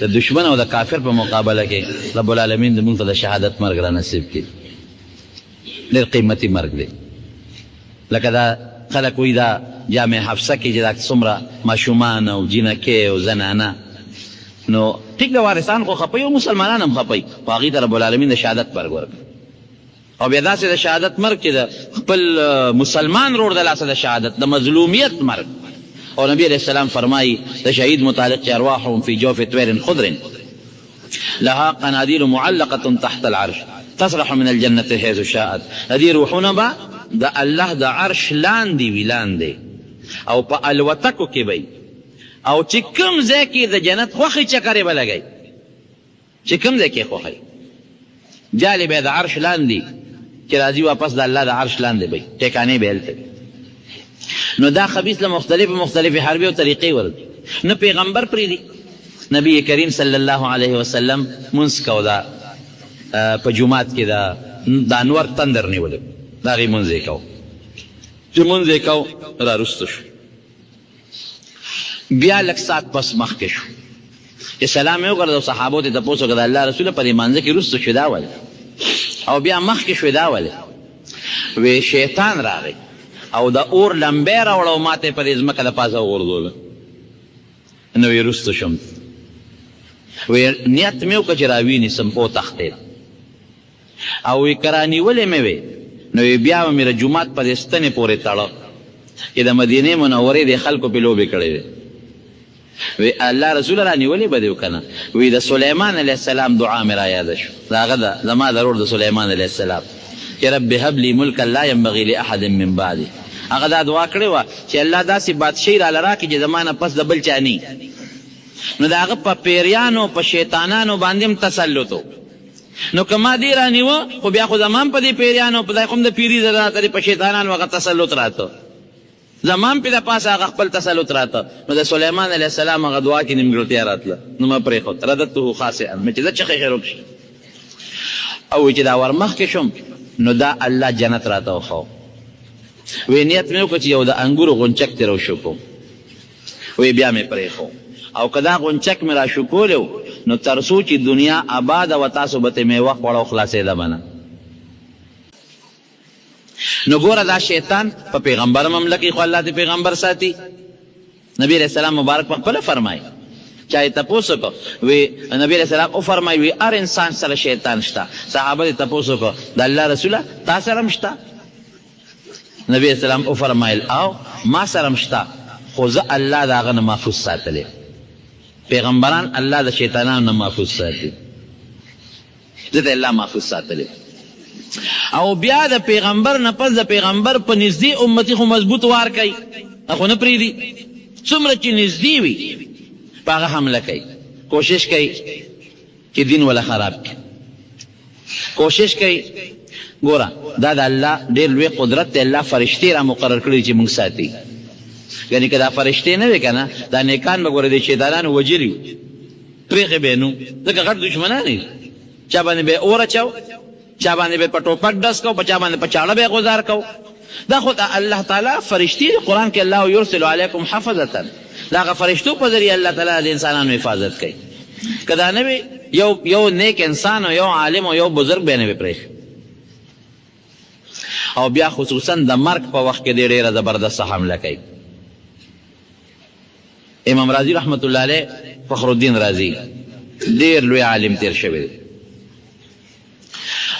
Speaker 1: د دشمن او د کافر په مقابله کې، رب العالمین دې موږ ته د شهادت مرګ را نصیب کړي. ډېر قیمتي مرګ دی. لکه دا خلک وایي دا جامع حفصه کې چې دا څومره ماشومان او جینکې او زنانه، نو ټیک د وارثان خو خپه او مسلمانان هم خپه، خو هغوی ته رب العالمین د شهادت مرګ ورکړ. او بیا داسې د شهادت مرګ چې د خپل مسلمان ورور د لاسه د شهادت د مظلومیت مرګ. او نبی علیه السلام فرمایي د شهید متعلق چې ارواحهم فی جوف طیر خضر لها قنادیل معلقة تحت العرش تسرح من الجنة حيث شاءت. د دې روحونه به د الله د عرش لاندې وي، لاندې او په الوتکو کې به، او چې کوم ځای کې د جنت خوښي چکرې به لګوي، چې کوم ځای کې خوښي جالې به د عرش لاندې چې راځي واپس د الله د عرش لاندې به ټیکانې به هلته. نو دا خبیث له مختلفې مختلفې حربې او طریقې ورځي، نه پیغمبر پرېږدي. نبی کریم صلی الله علیه وسلم مونځ کو، دا په جومات کې دا د انور تندر نیولی، د هغې مونځ یې کو. چې مونځ یې کو را وروسته شو، بیا لږ ساعت پس مخکې شو چې سلام یې وګرځاو. صحابو ته تپوس وکړ، د الله رسوله، په دې مانځه کې وروسته شوې دا ولې او بیا مخکې شوې دا ولې؟ وی شیطان راغی او د اور لمبی راوړه او ماته یې په دې ځمکه د پاسه وغورځوله، نو وی وروسته شوم. وی نیت مې وکړ چې راویې نیسم، وتښتېد. او وی که رانیولې مې وې، نو وی بیا به مې د جومات په دې ستنې پورې تړه چې د مدینې منورې دې خلکو پې لوبې کړې وې. وی الله رسول رانیولې به دې وکنه؟ وی د سلیمان علیه السلام دعا مې را یاده شو، د هغه د زما د ورور د سلیمان علیه السلام چې رب هب لي ملکا لا ينبغي لاحد من بعدي. هغه دا دعا کړې وه چې الله داسې بادشاهي راله راکړي چې زما نه پس د بل چا نه. نو د هغه په پیریانو په شیطانانو باندې هم تسلط. نو که ما دې رانیوه، خو بیا خو زما هم په دې پیریانو، په دای خو هم د پیري راته په شیطانانو هغه تسلط راته، زما هم پې د پاسه هغه خپل تسلط راته. نو د سلیمان علیه السلام هغه دعا کې نیمګړتیا راتله، نو ما پرېښود. رددته خاسئا، مې چې زه چخې شروع شي. او چې دا ورمخکې شوم، نو دا الله جنت راته وښو. وی نیت مې وکړ چې یو د انګورو غونچک ترې وشوکوم. وی بیا مې پرېښو، او که دا غونچک مې را شوکولی نو تر څو چې دنیا آباده وه تاسو به ترې مېوه خوړه او خلاصېده به نه. نو ګوره دا شیطان په پیغمبر هم حمله کوي، خو الله دې پیغمبر ساتي. نبی علیہ السلام مبارک په خپله فرمایي، چا یې تپوس وکړ، وی نبی علیہ السلام وفرمایي وی هر انسان سره شیطان شته. صحابه دې تپوس وکړ، د الله رسوله تا سره هم شته؟ نبی علیہ السلام وفرمایل او ما سره هم شته، خو زه الله د هغه نه محفوظ ساتلی. پیغمبران الله د شیطانانو نه محفوظ ساتي، زه الله محفوظ ساتلی. او بیا د پیغمبر نه پس د پیغمبر په نږدې امتي خو مضبوط وار کوي، خو نه پرېږدي. څومره چې نږدې وي په هغه حمله کوي، کوشش کوي. چې دین ولا خراب کړي، کوشش کوي. ګوره، دا د الله ډېر لوی قدرت دی، الله فرشتې را مقرر کړي چې موږ ساتي. یعنی که دا فرشتې نه وې که نه، دا نیکان به ګوره د شیطانانو وژلي وو، پرېښې به یې نو، ځکه غټ دښمنان دي. چا باندې به یې اور اچاو، چا باندې به په ټوپک ډز کو، په چا باندې په چاړه به غزار کو. دا خو د الله تعالی فرشتې دي. قرآن کې الله یرسل علیکم حفظة، د هغه فرشتو په ذریعه الله تعالی د انسانانو حفاظت کوي. که دا نه وي، یو یو نیک انسان او یو عالم او یو بزرګ به نه وي پرېښی. او بیا خصوصا د مرګ په وخت کې دی ډېره زبردسته حمله کوي. امام رازي رحمت الله علیه، فخر الدین رازي، ډېر لوی عالم تیر شوی دی،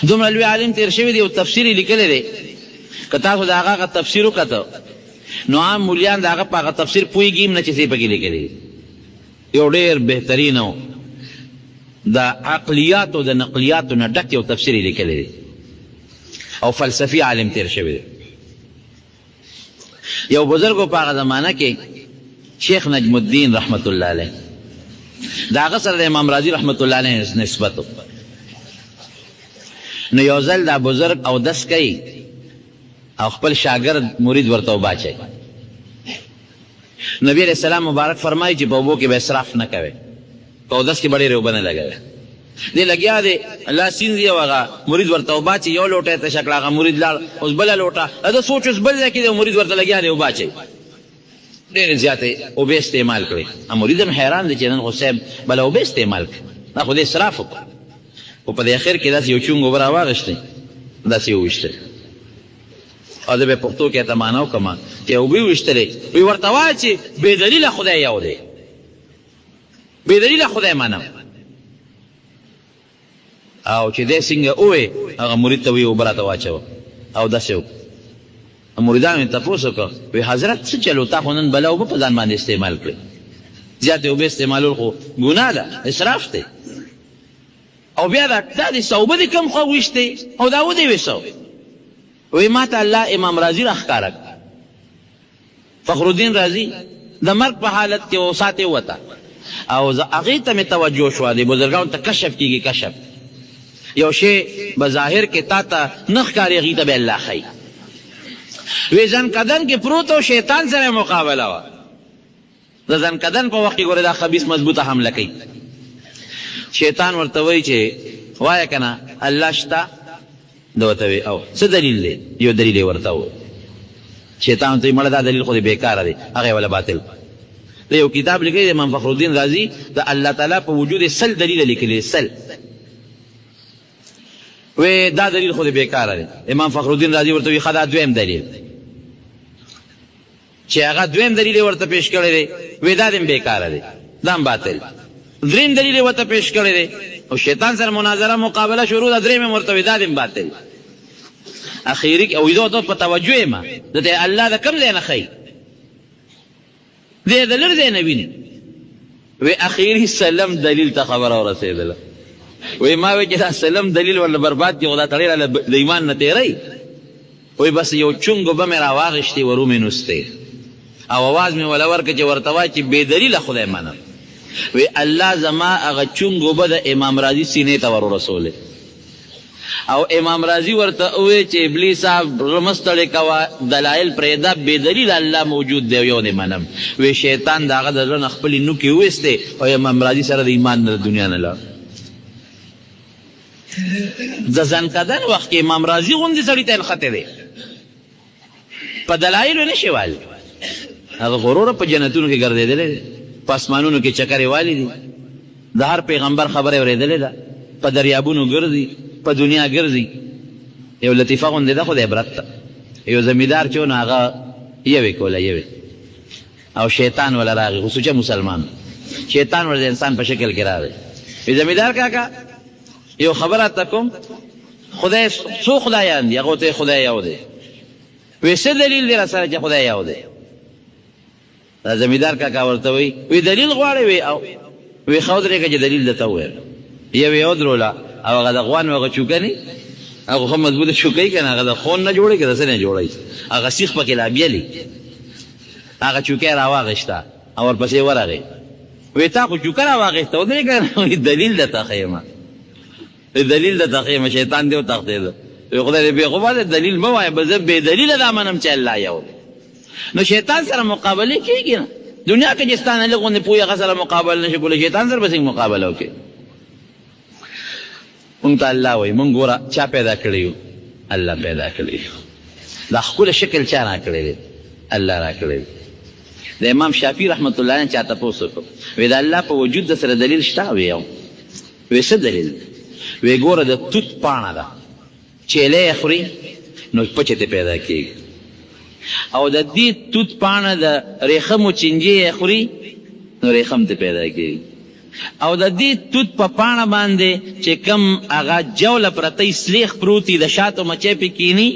Speaker 1: دومره لوی عالم تیر شوی دی او تفسیر یې لیکلی دی. که تاسو د هغه هغه تفسیر وکته، نو عام مولیان د هغه په هغه تفسیر پوهېږي هم نه چې څه یې پکې لیکلی دي. یو ډېر بهترین او د عقلیاتو د نقلیاتو نه ډک یو تفسیر یې لیکلی دی او فلسفي عالم تیر شوی دی. یو بزرګ په هغه زمانه کې، شیخ نجم الدین رحمت الله علیه، د هغه سره د امام رازي رحمت الله علیه نسبت. نو یو ځل دا بزرګ اودس کوي او خپل شاګرد مرید ورته اوبه اچوي. نبی علیہ السلام مبارک فرمایي چې په اوبو کې به اسراف نه کوي، په اودس کې به ډېرې اوبه نه لګوي. دی لګیا دی لاس سینځي او هغه مرید ورته اوبه اچوي. یو لوټه یې تشه کړه، هغه مرید لاړ، اوس بله لوټه. د ده سوچ اوس بل ځای کې دی او مرید ورته لګیا دی اوبه اچوي. ډېرې زیاتې اوبه استعمال کړې. مرید هم حیران دی چې نن خو صاحب بله اوبه استعمال کړې، دا خو دې اسراف وکړ. خو په دې اخر کې داسې یو چونګ اوبه راواغېستې، داسې یې وویشتلې، او زه به پښتو کې ته معنا وکړم چې اوبه یې وویشتلې، وی ورته وایه چې بې دلیله خدای یو دی، بې دلیله خدای منم. او چې دی څنګه ووې، هغه مرید ته وی اوبه راته واچوه او داسې وکړه. مریدانو یې تپوس وکړ، وی حضرت څه چلو، تا خو نن بلا اوبه په ځان باندې استعمال کړې، زیاتې اوبه استعمالول خو ګناه ده، اسراف دی، او بیا دا دې څه اوبه دې کوم خوا وویشتې او دا ودې ویسو؟ وی ماته الله امام رازي راښکاره کړ. فخر الدین رازي د مرګ په حالت کې و، سات یې ووته او زه هغې ته مې توجه شوه. دې بزرګانو ته کشف کېږي، کشف یو شی به ظاهر کې تا ته نه ښکاري، هغوی ته به الله ښیي. وی ځنکدن کې پروت او شیطان سره مقابله وه. د ځنکدن په وخت کې ګوره دا خبیث مضبوطه حمله کوي. شیطان ورته وایي چې وایه که نه الله شته؟ ده ورته وایي او څه دلیل دی؟ یو دلیل یې ورته وویل. شیطان ورته وایي مړه دا دلیل خو دې بېکاره دی. هغه یې وله باطل کړ. ده یو کتاب لیکلی دی، امام فخرالدین رازي د الله تعالی په وجود یې 100 دلیله لیکلي دي، 100. وی دا دلیل خو دې بېکاره دی. امام فخرالدین رازي ورته وایي ښه دا دویم دلیل چې هغه دویم دلیل یې ورته پیش کړی دی، وی دا دې بېکاره دی، دا هم باطل. دریم دلیل یې ورته پیش کړی دی او شیطان سره مناظره مقابله شروع ده، دریم یې ورته وی دا دې باطل. اخیری او زه ته په توجه یم، دته الله د کوم ځای نه ښیي، دی د لر ځای نه ویني. وی اخیری سلم دلیل ته خبره ورسېدله. وی ما وی چې دا سلم دلیل ورله برباد کړي، خو دا تړی راله د ایمان نه تېروي. وی بس یو چونګ اوبه مې راواغېستې، ور ومې نوستې او اواز مې وله ورکړ چې ورته وایه چې بې دلیله خدای منم. وی الله زما هغه چونګ اوبه د امام رازي سینې ته ور ورسولې او امام رازي ورته ووی چې ابلیس صاحب زړه مه ستړی کوه، دلایل پرېږده، بې دلیله الله موجود دی او یو دی منم. وی شیطان د هغه د زړه نه خپلې نوکې وویستې او امام رازي سره د ایمان نه د دنیا نه لاړ. د ځنکدن وخت کې امام رازي غوندې سړي ته نښتی دی، په دلایلو نه شي والی. هغه غرور په جنتونو کې ګرځېدلی دی، په اسمانونو کې چکرې والي دي، د هر پیغمبر خبره اورېدلې ده، په دریابونو ګرځي، په دنیا ګرځي. یو لطیفه غوندې ده خو د عبرت ده. یو زمیندار چې و، نو هغه یوې کوله یوې، او شیطان وله راغی، خو سوچه مسلمان، شیطان ورته د انسان په شکل کې راغی، وی زمیندار کاکا یو خبره ته کوم، خدای څو خدایان دي؟ هغه ته خدای یو دی. وی څه دلیل دی را سره چې خدای یو دی؟ دا زمیندار کاکا ورته وی، وی دلیل غواړې؟ وی او. وی ښه ودرېږه چې دلیل درته ووایم. یو یې ودروله او هغه د غوا نو هغه چوکه نی، هغه ښه مضبوطه چوکه وي که نه، هغه د خون نه جوړوي که د څه نه جوړوي، هغه سیخ پکې لا بیلي، هغه چوکه یې راواخیسته او ورپسې ورغی. وی تا خو چوکه راواخیسته، ودرېږه، وی دلیل درته ښیم. دلیل د تخیم شیطان دی او تختید. خدای دې بې غوبه دلیل مه وایه، بس زه بې دلیله دا منم چې الله یو دی. نو شیطان سره مقابله کېږي نه. دنیا کې چې ستا نه لږ غوندې پوهه هغه سره مقابله نه شي کولی، شیطان سره به څنګه مقابله وکړي؟ مونږ ته الله وایي، مونږ ګوره چا پیدا کړی یو؟ الله پیدا کړی یو. دا ښکلی شکل چا راکړی دی؟ الله راکړی دی. د امام شافعي رحمت الله علیه چا تپوس وکړو، وی د الله په وجود د سره دلیل شته؟ وی یو. وی څه دلیل؟ وی ګوره د توت پاڼه ده، چیلې یې خوري نو پچې ته پیدا کېږي، او د دې توت پاڼه د ریښمو چینجې یې خوري نو ریښم ته پیدا کېږي، او د دې توت په پاڼه باندې چې کوم هغه جوله پرته یې سلیخ پروت وي، د شاتو مچۍ پرې کښېني،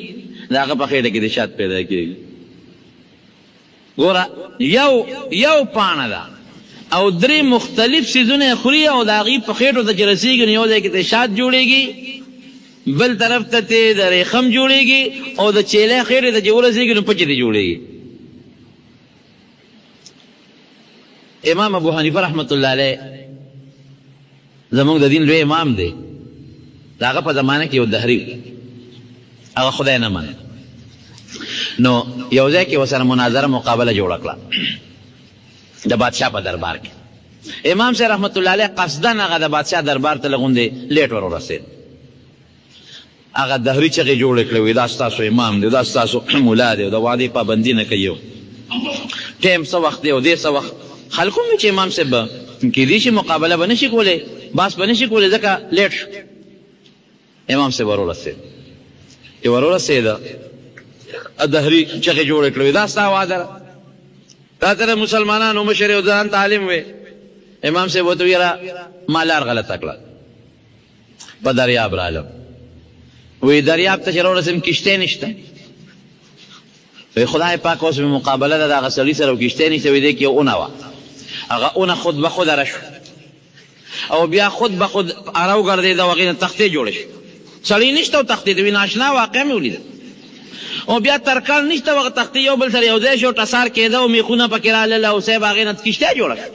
Speaker 1: د هغه په خېټه کې د شات پیدا کېږي. ګوره یو یو پاڼه ده او درې مختلف څیزونه یې خوري، او د هغوی په خېټو ته چې رسېږي نو یو ځای کې ترې شات جوړېږي، بل طرف ته ترې د ریښم جوړېږي، او د چیلې خېټې ته چې ورسېږي نو پچې ترې جوړېږي. امام ابو حنیفه رحمت الله علیه زموږ د دین لوی امام دی. د هغه په زمانه کې یو دهري، هغه خدای نه منه، نو یو ځای کې ورسره مناظره مقابله جوړه کړه د بادشاه په دربار کې. امام صاحب رحمت الله علیه قصدا هغه د بادشاه دربار ته لغوندې لیټ ور ورسېد. هغه دهري چغې جوړې کړې، وي دا ستاسو امام دی، دا ستاسو مولا دی، د وعدې پابندي نه کوي، ټایم څه وخت دی او دې څه وخت. خلکو هم چې امام صاحب به کېدی شي مقابله به نشي کولی، باس به نشي کولی، ځکه لیټ شو. امام صاحب ور ورسېد، چې ور ورسېده دهري چغې جوړې کړې، دا ستا وعده ده، دا ته د مسلمانانو مشر یې او ځان ته عالم وې. امام صاحب ورته ویره ما لار غلطه کړه، په دریاب رالم. وی دریاب ته چې راورسېم کښتۍ نشته. وی خدای پاک اوس مې مقابله ده د هغه سړي سره او کښتۍ نشته. وی دې کې یو اونه وه، هغه اونه خود به خود اره شو، او بیا خود به خود اره وګرځېده او هغې نه تختې جوړې شوې. سړی نشته او تختې ته. وی ناشنا واقعه مې ولیده. او بیا ترکاڼ نشته، هغه تختې یو بل سره یو ځای شو، ټسار کېده او میخونه پکې رالله او صاحب هغې نه کښتۍ جوړه شوه.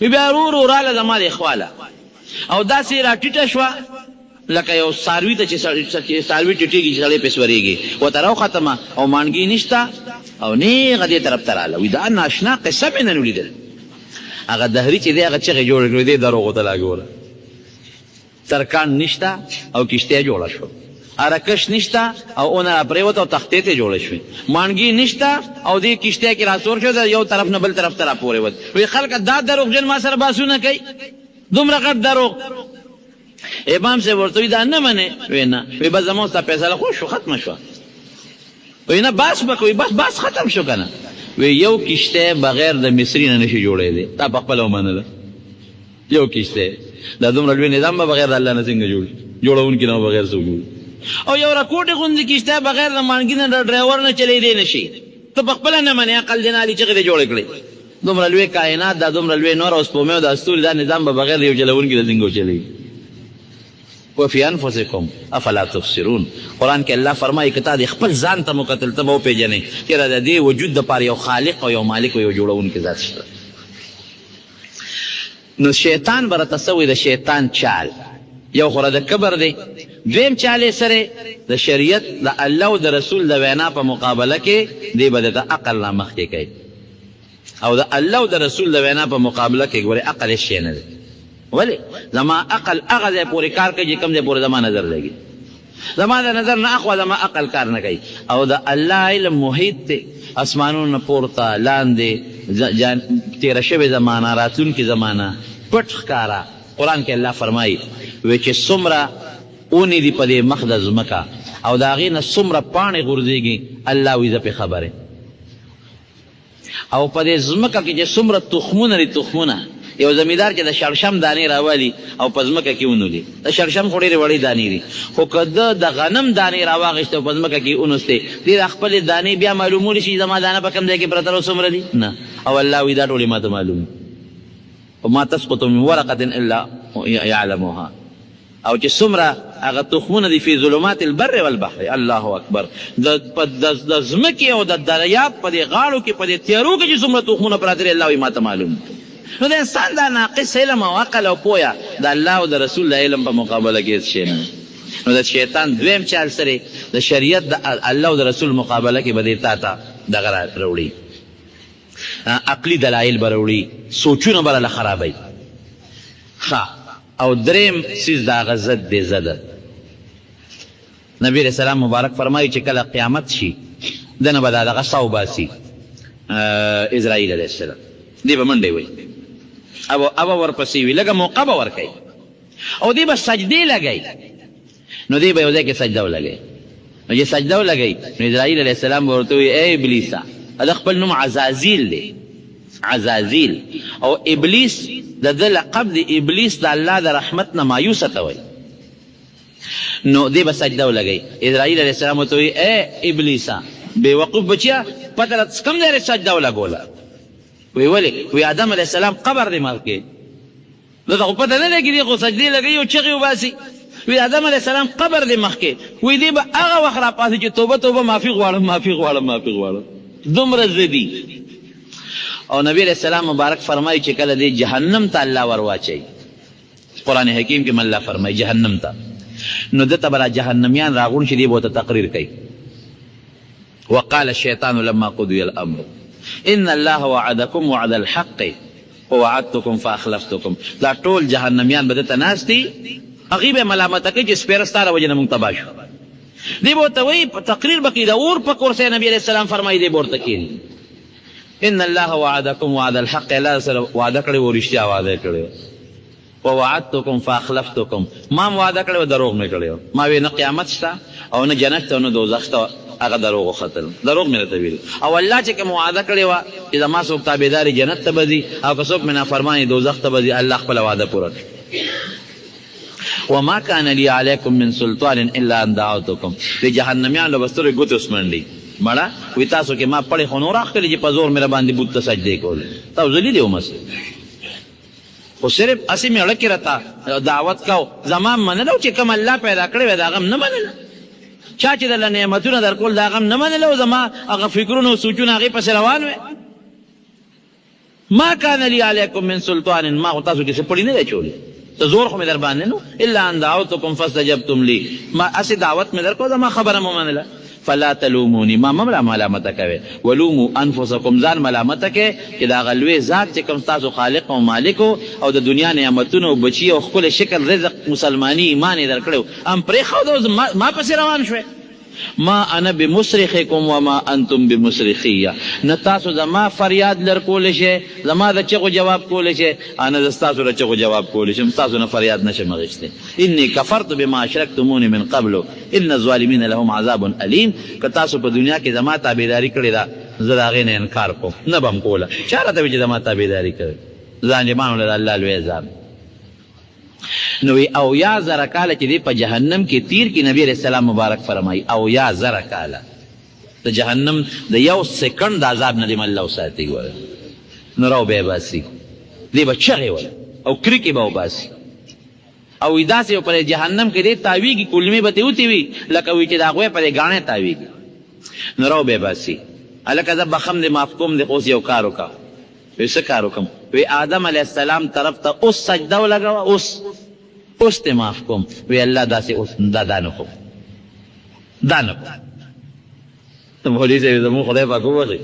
Speaker 1: وی بیا ورو ورو راله زما د خواله او داسې را ټیټه شوه لکه یو څاروي ته چې څاروي ټیټېږي چې سړی پرې سورېږي، ورته راوختمه او ماڼګې نشته او نېغه دې طرف ته راله. وي دا ناشنا قصه مې نن ولیدل. هغه دهري چې دی هغه چغې جوړې کړې، دې دروغو ته لا ګوره، ترکاڼ نشته او کښتۍ جوړه شوه، ارکش نشته او اونه را پرېوته او تختې ترې جوړې شوې، ماڼګې نشته او دې کښتۍ کې راسور شو، د یو طرف نه بل طرف ته راپورېوت. وي خلکه دا دروغجن ما سره بحثونه کوي، دومره غټ دروغ. امام صاحب ورته وی دا نه منې؟ وی نه. وی بس زما ستا فیصله خو شو، ختمه شوه. وی نه باس به کوي، بس باس ختم شو کنه. وی یو کشته بغیر د مصری نه نشي جوړېدی، تا په خپله ومنله. یو کشته دا دومره لوی نظام به بغیر د الله نه څنګه جوړ، جوړونکي نه بغیر څوک جوړ؟ او یو رکوټې غوندې کشته بغیر د مانګي نه د ډرایور نه چلېدی نشي، ته په خپله نه منې، عقل دې نه علي چغې دې جوړې کړې. دومره لوی کائنات، دا دومره لوی نور او سپوږمۍ او دا ستوري، دا نظام به بغیر د یو چلوونکي نه څنګه وچلېږي؟ وفي انفسکم افلا تبصرون. قرآن کې الله فرمایي که تا دې خپل ځان ته مکتل ته به وپېژنې چې د دې وجود دپاره یو خالق او یو مالک او یو جوړونکی ذات شته. نو شیطان به راته څه وایي؟ د شیطان چال یو خو د کبر دی، دویم چال یې سره د شریعت د الله او د رسول د وینا په مقابله کې دی به درته عقل را مخکې کوي، او د الله او د رسول د وینا په مقابله کې ګورې عقل هېڅ شی نه دی. ولې؟ زما عقل هغه ځای پورې کار کوي چې کوم ځای پورې زما نظر لګي، زما د نظر نه اخوا زما عقل کار نه کوي. او د الله علم محیط دی، اسمانونو نه پورته لاندې، تېره شوې زمانه، راتلونکې زمانه، پټ ښکاره. قرآن کې الله فرمایي وی چې څومره اونې دي په دې مخ د ځمکه او د هغې نه څومره پاڼې غورځېږي، الله وایي زه پرې خبر یم. او په دې ځمکه کې چې څومره تخمونه دي، تخمونه، یو زمیندار چې د شړشم دانې راوالي او په ځمکه کې ونولي، د شړشم خو ډېرې وړې دانې دي، خو که ده د غنم دانې راواخیستې او په ځمکه کې یې ونوستې، دې دا خپلې دانې بیا معلومولی شي چې زما دانه په کوم ځای کې پرته ده او څومره دي؟ نه. او الله وایي دا ټولې ماته معلوم دي. وما تسقط من ورقة الا يعلمها. او چې څومره هغه تخمونه دي فی ظلمات البر والبحر، الله اکبر، د ځمکې او د دریاب په دې غاړو کې په دې تیارو کې چې څومره تخمونه پراته دي، الله وایي ماته معلوم دي. نو د انسان دا ناقص علم او عقل او پوهه د الله او د رسول د علم په مقابله کې هېڅ شی نه. نو د شیطان دویم چال سره د شریعت د الله او د رسول مقابله کې به دی تا ته دغه راوړي، عقلي دلایل به راوړي، سوچونه به راله خرابوي. ښه، او دریم څیز د هغه ضد دی، ضد. نبی علیه السلام مبارک فرمایي چې کله قیامت شي دنه به دا دغه سا وباسي عزرائیل علیه السلام، دی به منډې وهي او او ورپسې وي، لږه موقع به ورکوي او دی به سجدې لګوي. نو دی به یو ځای کې سجده ولګوي، نو چې سجده ولګوي نو عزرائیل علیه السلام به ورته ووایي ای ابلیسه، د خپل نوم عزازیل دی، عزازیل، او ابلیس د ده لقب دی، ابلیس د الله د رحمت نه مایوسه ته وایي. نو دی به سجده ولګوي، عزرائیل علیه السلام ورته وایي ای ابلیسه بې وقوف بچیه، پته راته کوم ځای سجده ولګوله؟ وی ولې؟ وی آدم علیه السلام قبر دی مخکې، ده ته خو پته نه لګي، دی خو سجدې لګوي او چغې وباسي. وی آدم علیه السلام قبر دی مخکې، وی دی به هغه وخت راپاڅي چې توبه توبه معافي غواړم معافي غواړم معافي غواړم، دومره ضدي. او نبی علیه السلام مبارک فرمایي چې کله دی جهنم ته الله ور واچوي، قرآن حکیم کې الله فرمایي جهنم ته، نو ده ته به را جهنمیان راغونډ شي، دی به ورته تقریر کوي. وقال الشیطان لما قضی الامر ان الله وعدکم وعد الحق ووعدتکم فاخلفتکم. دا ټول جهنمیان به ده ته ناست دي، هغوی به ملامته کوي چې سپېره ستا له وجې نه موږ تباه شو. دی به ورته وایي، تقریر به کوي، د اور په کرسۍ نبي علیه السلام فرمایي دی به ورته کښېني. ان الله وعدکم وعد الحق، الله سره وعده کړې وه، رښتیا وعده یې کړې وه. ووعدتکم فاخلفتکم، ما هم وعده کړې وه، دروغ مې کړې وه، ما وې نه قیامت شته او نه جنت شته او نه دوزخ شته، هغه دروغ وختل، دروغ مې راته ویل. او الله چې کوم وعده کړې وه چې زما څوک تابعدار وي جنت ته به ځي او که څوک مې نافرمان وي دوزخ ته به ځي، الله خپله وعده پوره کړه. وما کان لی علیکم من سلطان الا ان دعوتکم، دې جهنمیانو له به سترګې ګوتې وسمنډي، مړه وي تاسو کې ما پړې خو نه راښکلې چې په زور مې راباندې بت ته سجدې کولې، تاسو ذلیل یې ومسئ، خو صرف هسې مېړه کې راته دعوت کاو، زما منله چې کوم الله پیدا کړی وی د هغه هم نه منله، چا چې درله نعمتونه درکول د هغه هم نه منله، او زما هغه فکرونه او سوچونه هغې پسې روان وی. ما کان لی علیکم من سلطان، ما خو تاسو کې څه پړي نه دی اچولی، څه زور خو مې در باندې نه، الا ان دعوتکم فاستجبتم لی، ما هسې دعوت مې درکړو زما خبره مو منله. فلا تلوموني، ما مه ملامته کوئ، ولومو انفسکم، ځان ملامته کړئ چې د هغه لوی ذات چې کوم ستاسو خالق او مالک و او د دنیا نعمتونه او بچي او ښکلی شکل، رزق، مسلماني، ایمان یې درکړی و، هم پرېښود او ما پسې روان شوئ. ما انا بمصرخکم وما انتم بمصرخي، نه تاسو زما فریاد لر کولی شئ، زما د چغو جواب کولی شئ، او نه زه ستاسو د چغو جواب کولی شم، ستاسو نه فریاد نه شم اخیستی. انی کفرت بما اشرکتمونی من قبل ان الظالمین لهم عذاب الیم، که تاسو په دنیا کې زما تابعداري کړې ده، زه د هغې نه انکار کوم، نه به هم کوله، چا راته ویل چې زما تابعداري کوئ؟ ظالمانو له د الله لوی عذاب. نو وی 70,000 کاله چې دی په جهنم کې تیر کی، نبی علیه السلام مبارک فرمایي 70,000 کاله د جهنم د یو سیکنډ د عذاب نه دې الله وساتي. ګوره نو راو به یې باسي، دی به چغې وایي او کرکې به وباسي او وی داسې په جهنم کې دی تاویږي، کلمې به ترې وتې وي لکه وی چې د هغوی په دې ګاڼې تاویږي. نو راو به یې باسي، هلکه زه بخښم دې معاف کوم دې، خو اوس یو کار وکړه. وی څه کار وکړم؟ وی آدم علیه السلام طرف ته اوس سجده ولګوه، اوس اوس دې معاف کوم. وی الله داسې اوس دا دا نه کوم، دا نه کوم. مولوي صاحب زموږ خدای پاک وبخښي،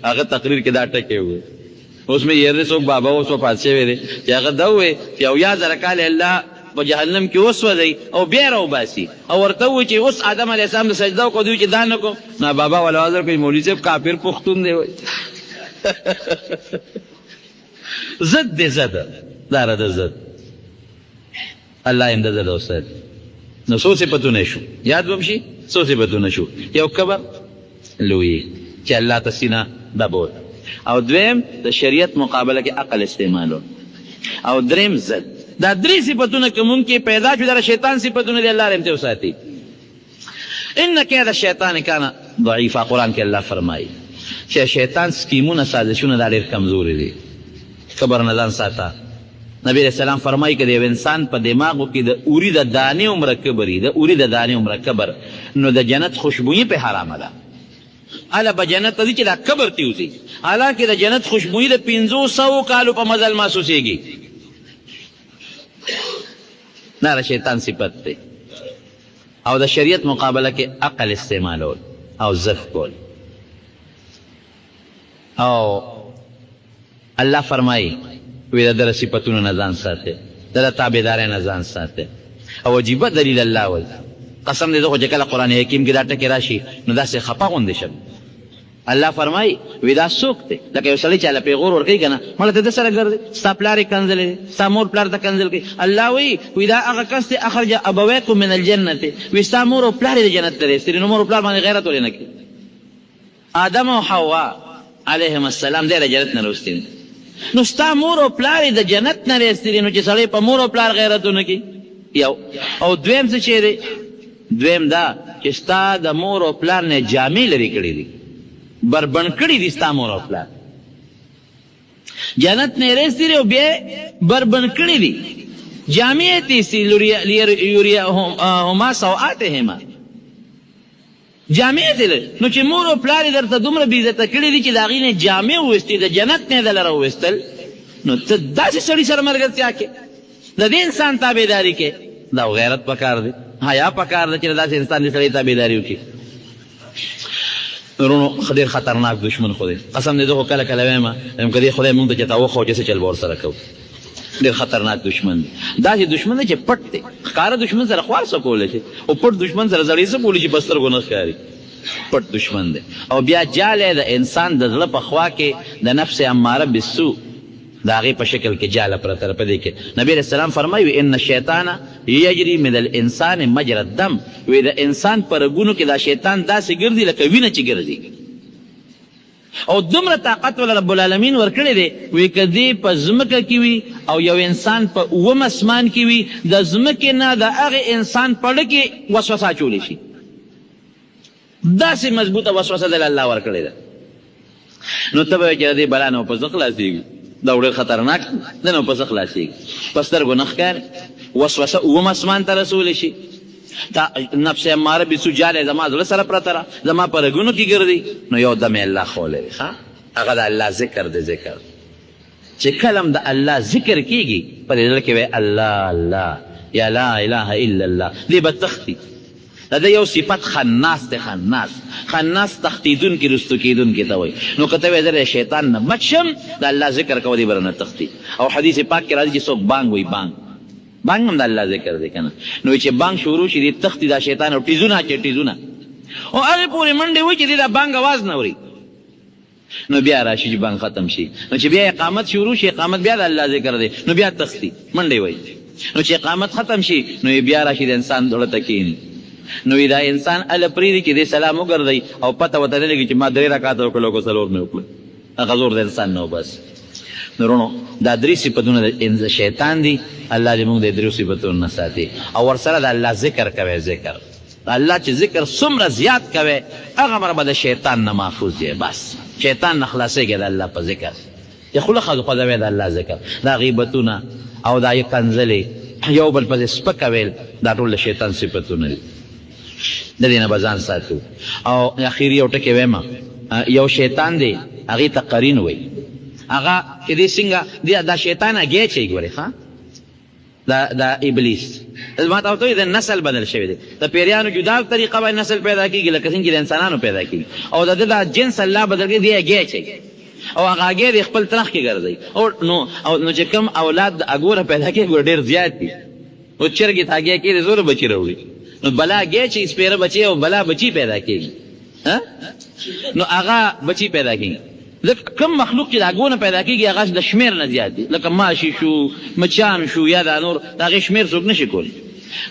Speaker 1: هغه تقریر کې دا ټکی وویل. اوس مې یې څوک بابا اوس وفات شوی دی چې هغه دا وویل چې 70,000 کاله الله په جهنم کې وسوځوي او بیا راوباسي او ورته ووایي چې اوس آدم علیه السلام د سجده وکړه، دوی چې دا نه کوم. نو بابا ولا عذر کوي، مولوي صاحب کافر پښتون دی وایي. ضد دی، ضد دا را ده ضد، الله یې د ضد وساتي. نو څو صفتونه شو یاد به شي، څو صفتونه شو؟ یو کبر لوی چې الله ته سینه دبول، او دویم د شریعت مقابله کې عقل استعمالو، او دریم ضد. دا درې صفتونه که مونږ کې پیدا شو، دا شیطان صفتونه دي، الله دې وساتي. ان کید الشیطان کان ضعیفا، قرآن کې الله فرمایي چې شیطان سکیمونه سازشونه دا ډېر کمزوري دي، کبر نه ځان ساته. نبی علیہ السلام فرمایي که د یو انسان په دماغو کې د اوري د دانې عمره کبري، د اوري د دانې عمره کبر، نو د جنت خوشبویي په حرامه ده. هله به جنت ته ځي چې دا قبر ترې وځي، حالانکه د جنت خوشبويي د 500 کالو په مزل محسوسېږي. دا د شیطان صفت دی. او د شریعت مقابله کې عقل استعمالول او ضد کول. او الله فرمایي وی د ده صفتونو نه ځان ساتئ، د ده تابعدارۍ نه ځان ساتئ. او عجیبه دلیل الله وایي، قسم دې زه خو چې کله قرآن حکیم کې دا ټکی راشي نو داسې خپه غوندې شم. الله فرمایي وی دا څوک دی؟ لکه یو سړی چې هله پیغور ورکوي که نه، مړه ته ده سره ګرځې، ستا پلار یې کنځلی دی، ستا مور پلار ته کنځل کوي. الله وایي وی دا هغه کس دی اخرج ابویکم من الجنة، وی ستا مور او پلار یې د جنت نه ایستلي، نو مور او پلار باندې غیرت ولې نه کوي؟ آدم او حوا علیهم السلام دی د جنت نه راوستي دي، نو ستا مور او پلار یې د جنت نه راایستلي، نو چې سړی په مور او پلار غیرت ونه کړي یو. او دویم څه شی دی؟ دویم دا چې ستا د مور او پلار نه جامې لرې کړې دي، بربنډ کړي دي ستا مور او پلار، جنت نه یې راایستلي او بیا یې بربنډ کړي دي، جامې یې ترې ایستي، لیریهما سوآتهما، جامې یې ترې لرې. نو چې مور او پلار یې درته دومره بې عزته کړي دي چې د هغوی نه یې جامې وویستې، د جنت نه یې دلره وویستل، نو ته داسې سړي سره ملګرتیا کوې، د دې انسان تابعداري کوې، دا غیرت پکار دی، حیا پکار ده چې د داسې انسان دې سړی تابعداري وکړي. وروڼو ډېر خطرناک دښمن خو دی، قسم دی زه خو کله کله وایم، وایم که دې خدای مونږ ته چېرته وښوه چې څه چل به ورسره کوو. ډېر خطرناک دښمن دی، داسې دښمن دی چې پټ دی، ښکاره دښمن سره خو هر څه کولی شي، خو پټ دښمن سره سړی څه کولی شي، په سترګو نه ښکاري، پټ دښمن دی. او بیا جاله د انسان د زړه په خوا کې د نفس اماره بالسوء د هغې په شکل کې جاله پرته ده. په دې کې نبی علیه السلام فرمایي وي ان الشیطان یجري من الانسان مجرى الدم، وي د انسان په رګونو کې دا شیطان داسې ګرځي لکه وینه چې ګرځي، او دومره طاقت ول رب العالمین ورکړی دی، وي که دی په ځمکه کې وي او یو انسان په اووم اسمان کې وي، د ځمکې نه د هغې انسان په زړه کې وسوسه اچولی شي، داسې مضبوطه وسوسه دله الله ورکړې ده. نو ته به وایې چې د دې بلا نه به په څه خلاصېږي، دا ډېر خطرناک دی، نه به په څه خلاصېږي، په سترګو نه ښکاري، وسوسه اووم اسمان ته رسولی شي. تا نفس اماره بالسوء جاله زما زړه سره پرته ده، زما په رګونو کې ګرځي، نو یو دم یې الله ښوولی دی. ښه هغه د الله ذکر دی، ذکر چې کله هم د الله ذکر کېږي په دې زړه کې وایي الله الله یا لا اله الا الله، دی به تښتي. د ده یو صفت خناس دی، خناس، خناس تښتېدونکي رستو کېدونکي ته وایي. نو که ته وایې زه د شیطان نه بچ شم، د الله ذکر کوه، دی به رانه تښتي. او حدیث پاک کې راځي چې څوک بانګ وایي، بانګ، بانګ هم د الله ذکر دی که نه، نو چې بانګ شروع شي دی تښتي دا شیطان او ټیزونه اچوي، ټیزونه، او هغې پورې منډې وهي چې دی دا بانګ اواز نه اوري. نو بیا راشي چې بانګ ختم شي، نو چې بیا اقامت شروع شي، اقامت بیا د الله ذکر دی، نو بیا تښتي منډې وهي، نو چې اقامت ختم شي نو یې بیا راشي د انسان زړه ته کښېني، نو وي دا انسان هله پرېږدي چې دی سلام وګرځوي او پته ورته نه لګي چې ما درې رکعته وکړل او که څلور مې وکړل، هغه زور د انسان نه وباسي. نو وروڼو دا درې صفتونه د شیطان دي، الله دې موږ د دریو صفتونو نه ساتي. او ورسره د الله ذکر کوی، ذکر د الله چې ذکر څومره زیات کوی هغه مره به د شیطان نه محفوظ یې، بس شیطان نه خلاصېږی د الله په ذکر. چې خوله خوځوی د الله ذکر، دا غیبتونه او دا کنځلې یو بل پسې سپکه ویل، دا ټول د شیطان صفتونه دي، د دې نه به ځان ساتو. او اخیری یو ټکی وایم، یو شیطان دی هغې ته قرین وایي، هغه چې دی څنګه دی دا شیطان هګۍ اچوي ګورې، ښه دا دا ابلیس ما ته ورته د نسل بدل شوی دی، د پیریانو جدا طریقه باندې نسل پیدا کیږي لکه څنګه چې د انسانانو پیدا کیږي، او د ده دا جنس الله بدل کړی دی، هګۍ اچوي او هغه هګۍ دی خپل ترخ کې ګرځوي، او نو او نو چې کوم اولاد د هګو نه پیدا کیږي ګوره ډېر زیات دي، نو چرګې ته هګۍ کېږي څومره بچي راوړي، نو بلا هګۍ اچوي سپېره بچي او بلا بچي پیدا کیږي، نو هغه بچي پیدا کیږي. ځکه کوم مخلوق چې د هګو نه پیدا کیږي هغه د شمېر نه زیات دي، لکه ماشي شو، مچان شو، یا دا نور، د هغې شمېر څوک نه شي کولی.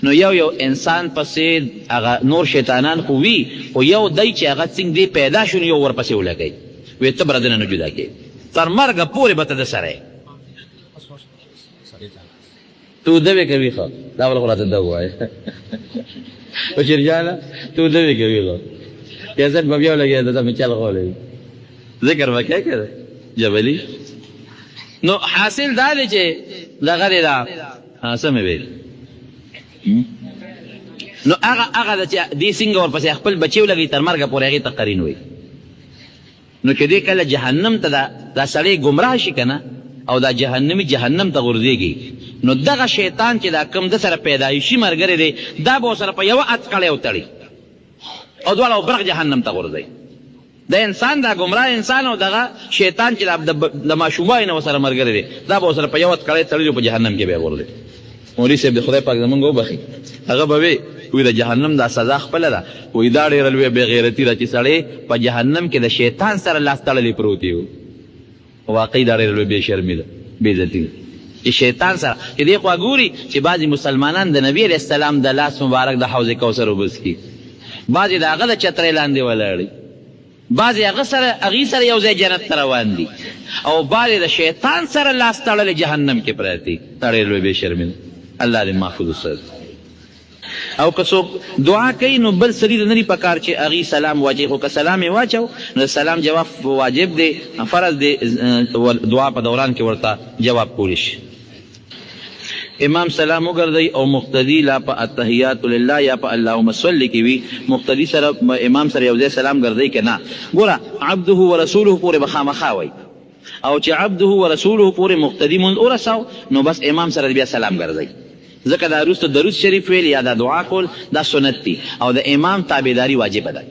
Speaker 1: نو یو یو انسان پسې هغه نور شیطانان خو وي، خو یو دی چې هغه څنګه دی پیدا شو نو یو ورپسې ولګوي، وایي ته به ردنه نه جدا کېږې، تر مرګه پورې به ته ده سره یې. ته وده به کوي ښه، دا بل خو راته ده ووایه بشیر جانه، ته وده به کوي ښه، کیسټ به بیا ولګېده ته مې چل غولی وي، ذکر به کوې که نه جبلي؟ نو حاصل دا دی چې دغه دی دا څه مې ویل، نو هغه هغه ده چې دې څنګه ورپسې خپل بچي ولګوي تر مرګه پورې هغې ته قرین وایي. نو چې دی کله جهنم ته دا دا سړی ګمراه شي کنه او دا جهنمی جهنم ته غورځېږي، نو دغه شیطان چې دا کوم ده سره پیدایشي مرګری دی، دا به ورسره په یوه اتکړی وتړي او دواړه به برق جهنم ته غورځوي. د انسان دا ګمراه انسان او دغه شیطان چې د ماشوموالي نه ورسره ملګری دی، دا به ورسره په یوه اتکړی تړلي او په جهنم کې به یې غورځوي. مولوي صاحب دې خدای پاک زمونږ وبخښي، هغه به وي وي د جهنم دا سزا خپله ده، وایي دا ډېره لویه بې غیرتي ده چې سړی په جهنم کې د شیطان سره لاس تړلی پروت وي. واقعي دا ډېره لویه بې شرمي ده، بې عزتي ده چې شیطان سره چې دې خوا ګوري چې بعضې مسلمانان د نبي علیه السلام د لاس مبارک د حوض کوثر اوبه څښي، بعضې د هغه د چترۍ لاندې ولاړ وي، بعضې هغه سره هغوی سره یو ځای جنت ته روان دي او بعضې د شیطان سره لاس تړلی جهنم کې پراته دي. دا ډېره لویه بې شرمي ده، الله دې محفوظ وساتي. او که څوک دعا کوي نو بل سړي ته نه دي پکار چې هغوی سلام واچوي، خو که سلام یې واچو نو د سلام جواب واجب دی، فرض دی، دعا په دوران کې ورته جواب کولی شي. امام سلام وګرځوي او مقتدي لا په التحیات لله یا په اللهم صل کې وي، مقتدي سره امام سره یو ځای سلام ګرځوي که نه؟ ګوره عبده ورسوله پورې به خامخا وایي، او چې عبده ورسوله پورې مقتدي مونځ ورساو نو بس امام سره بیا سلام ګرځوي، ځکه دا وروسته درود شریف ویل یا دا دعا کول دا سنت دي او د امام تابعداري واجبه ده،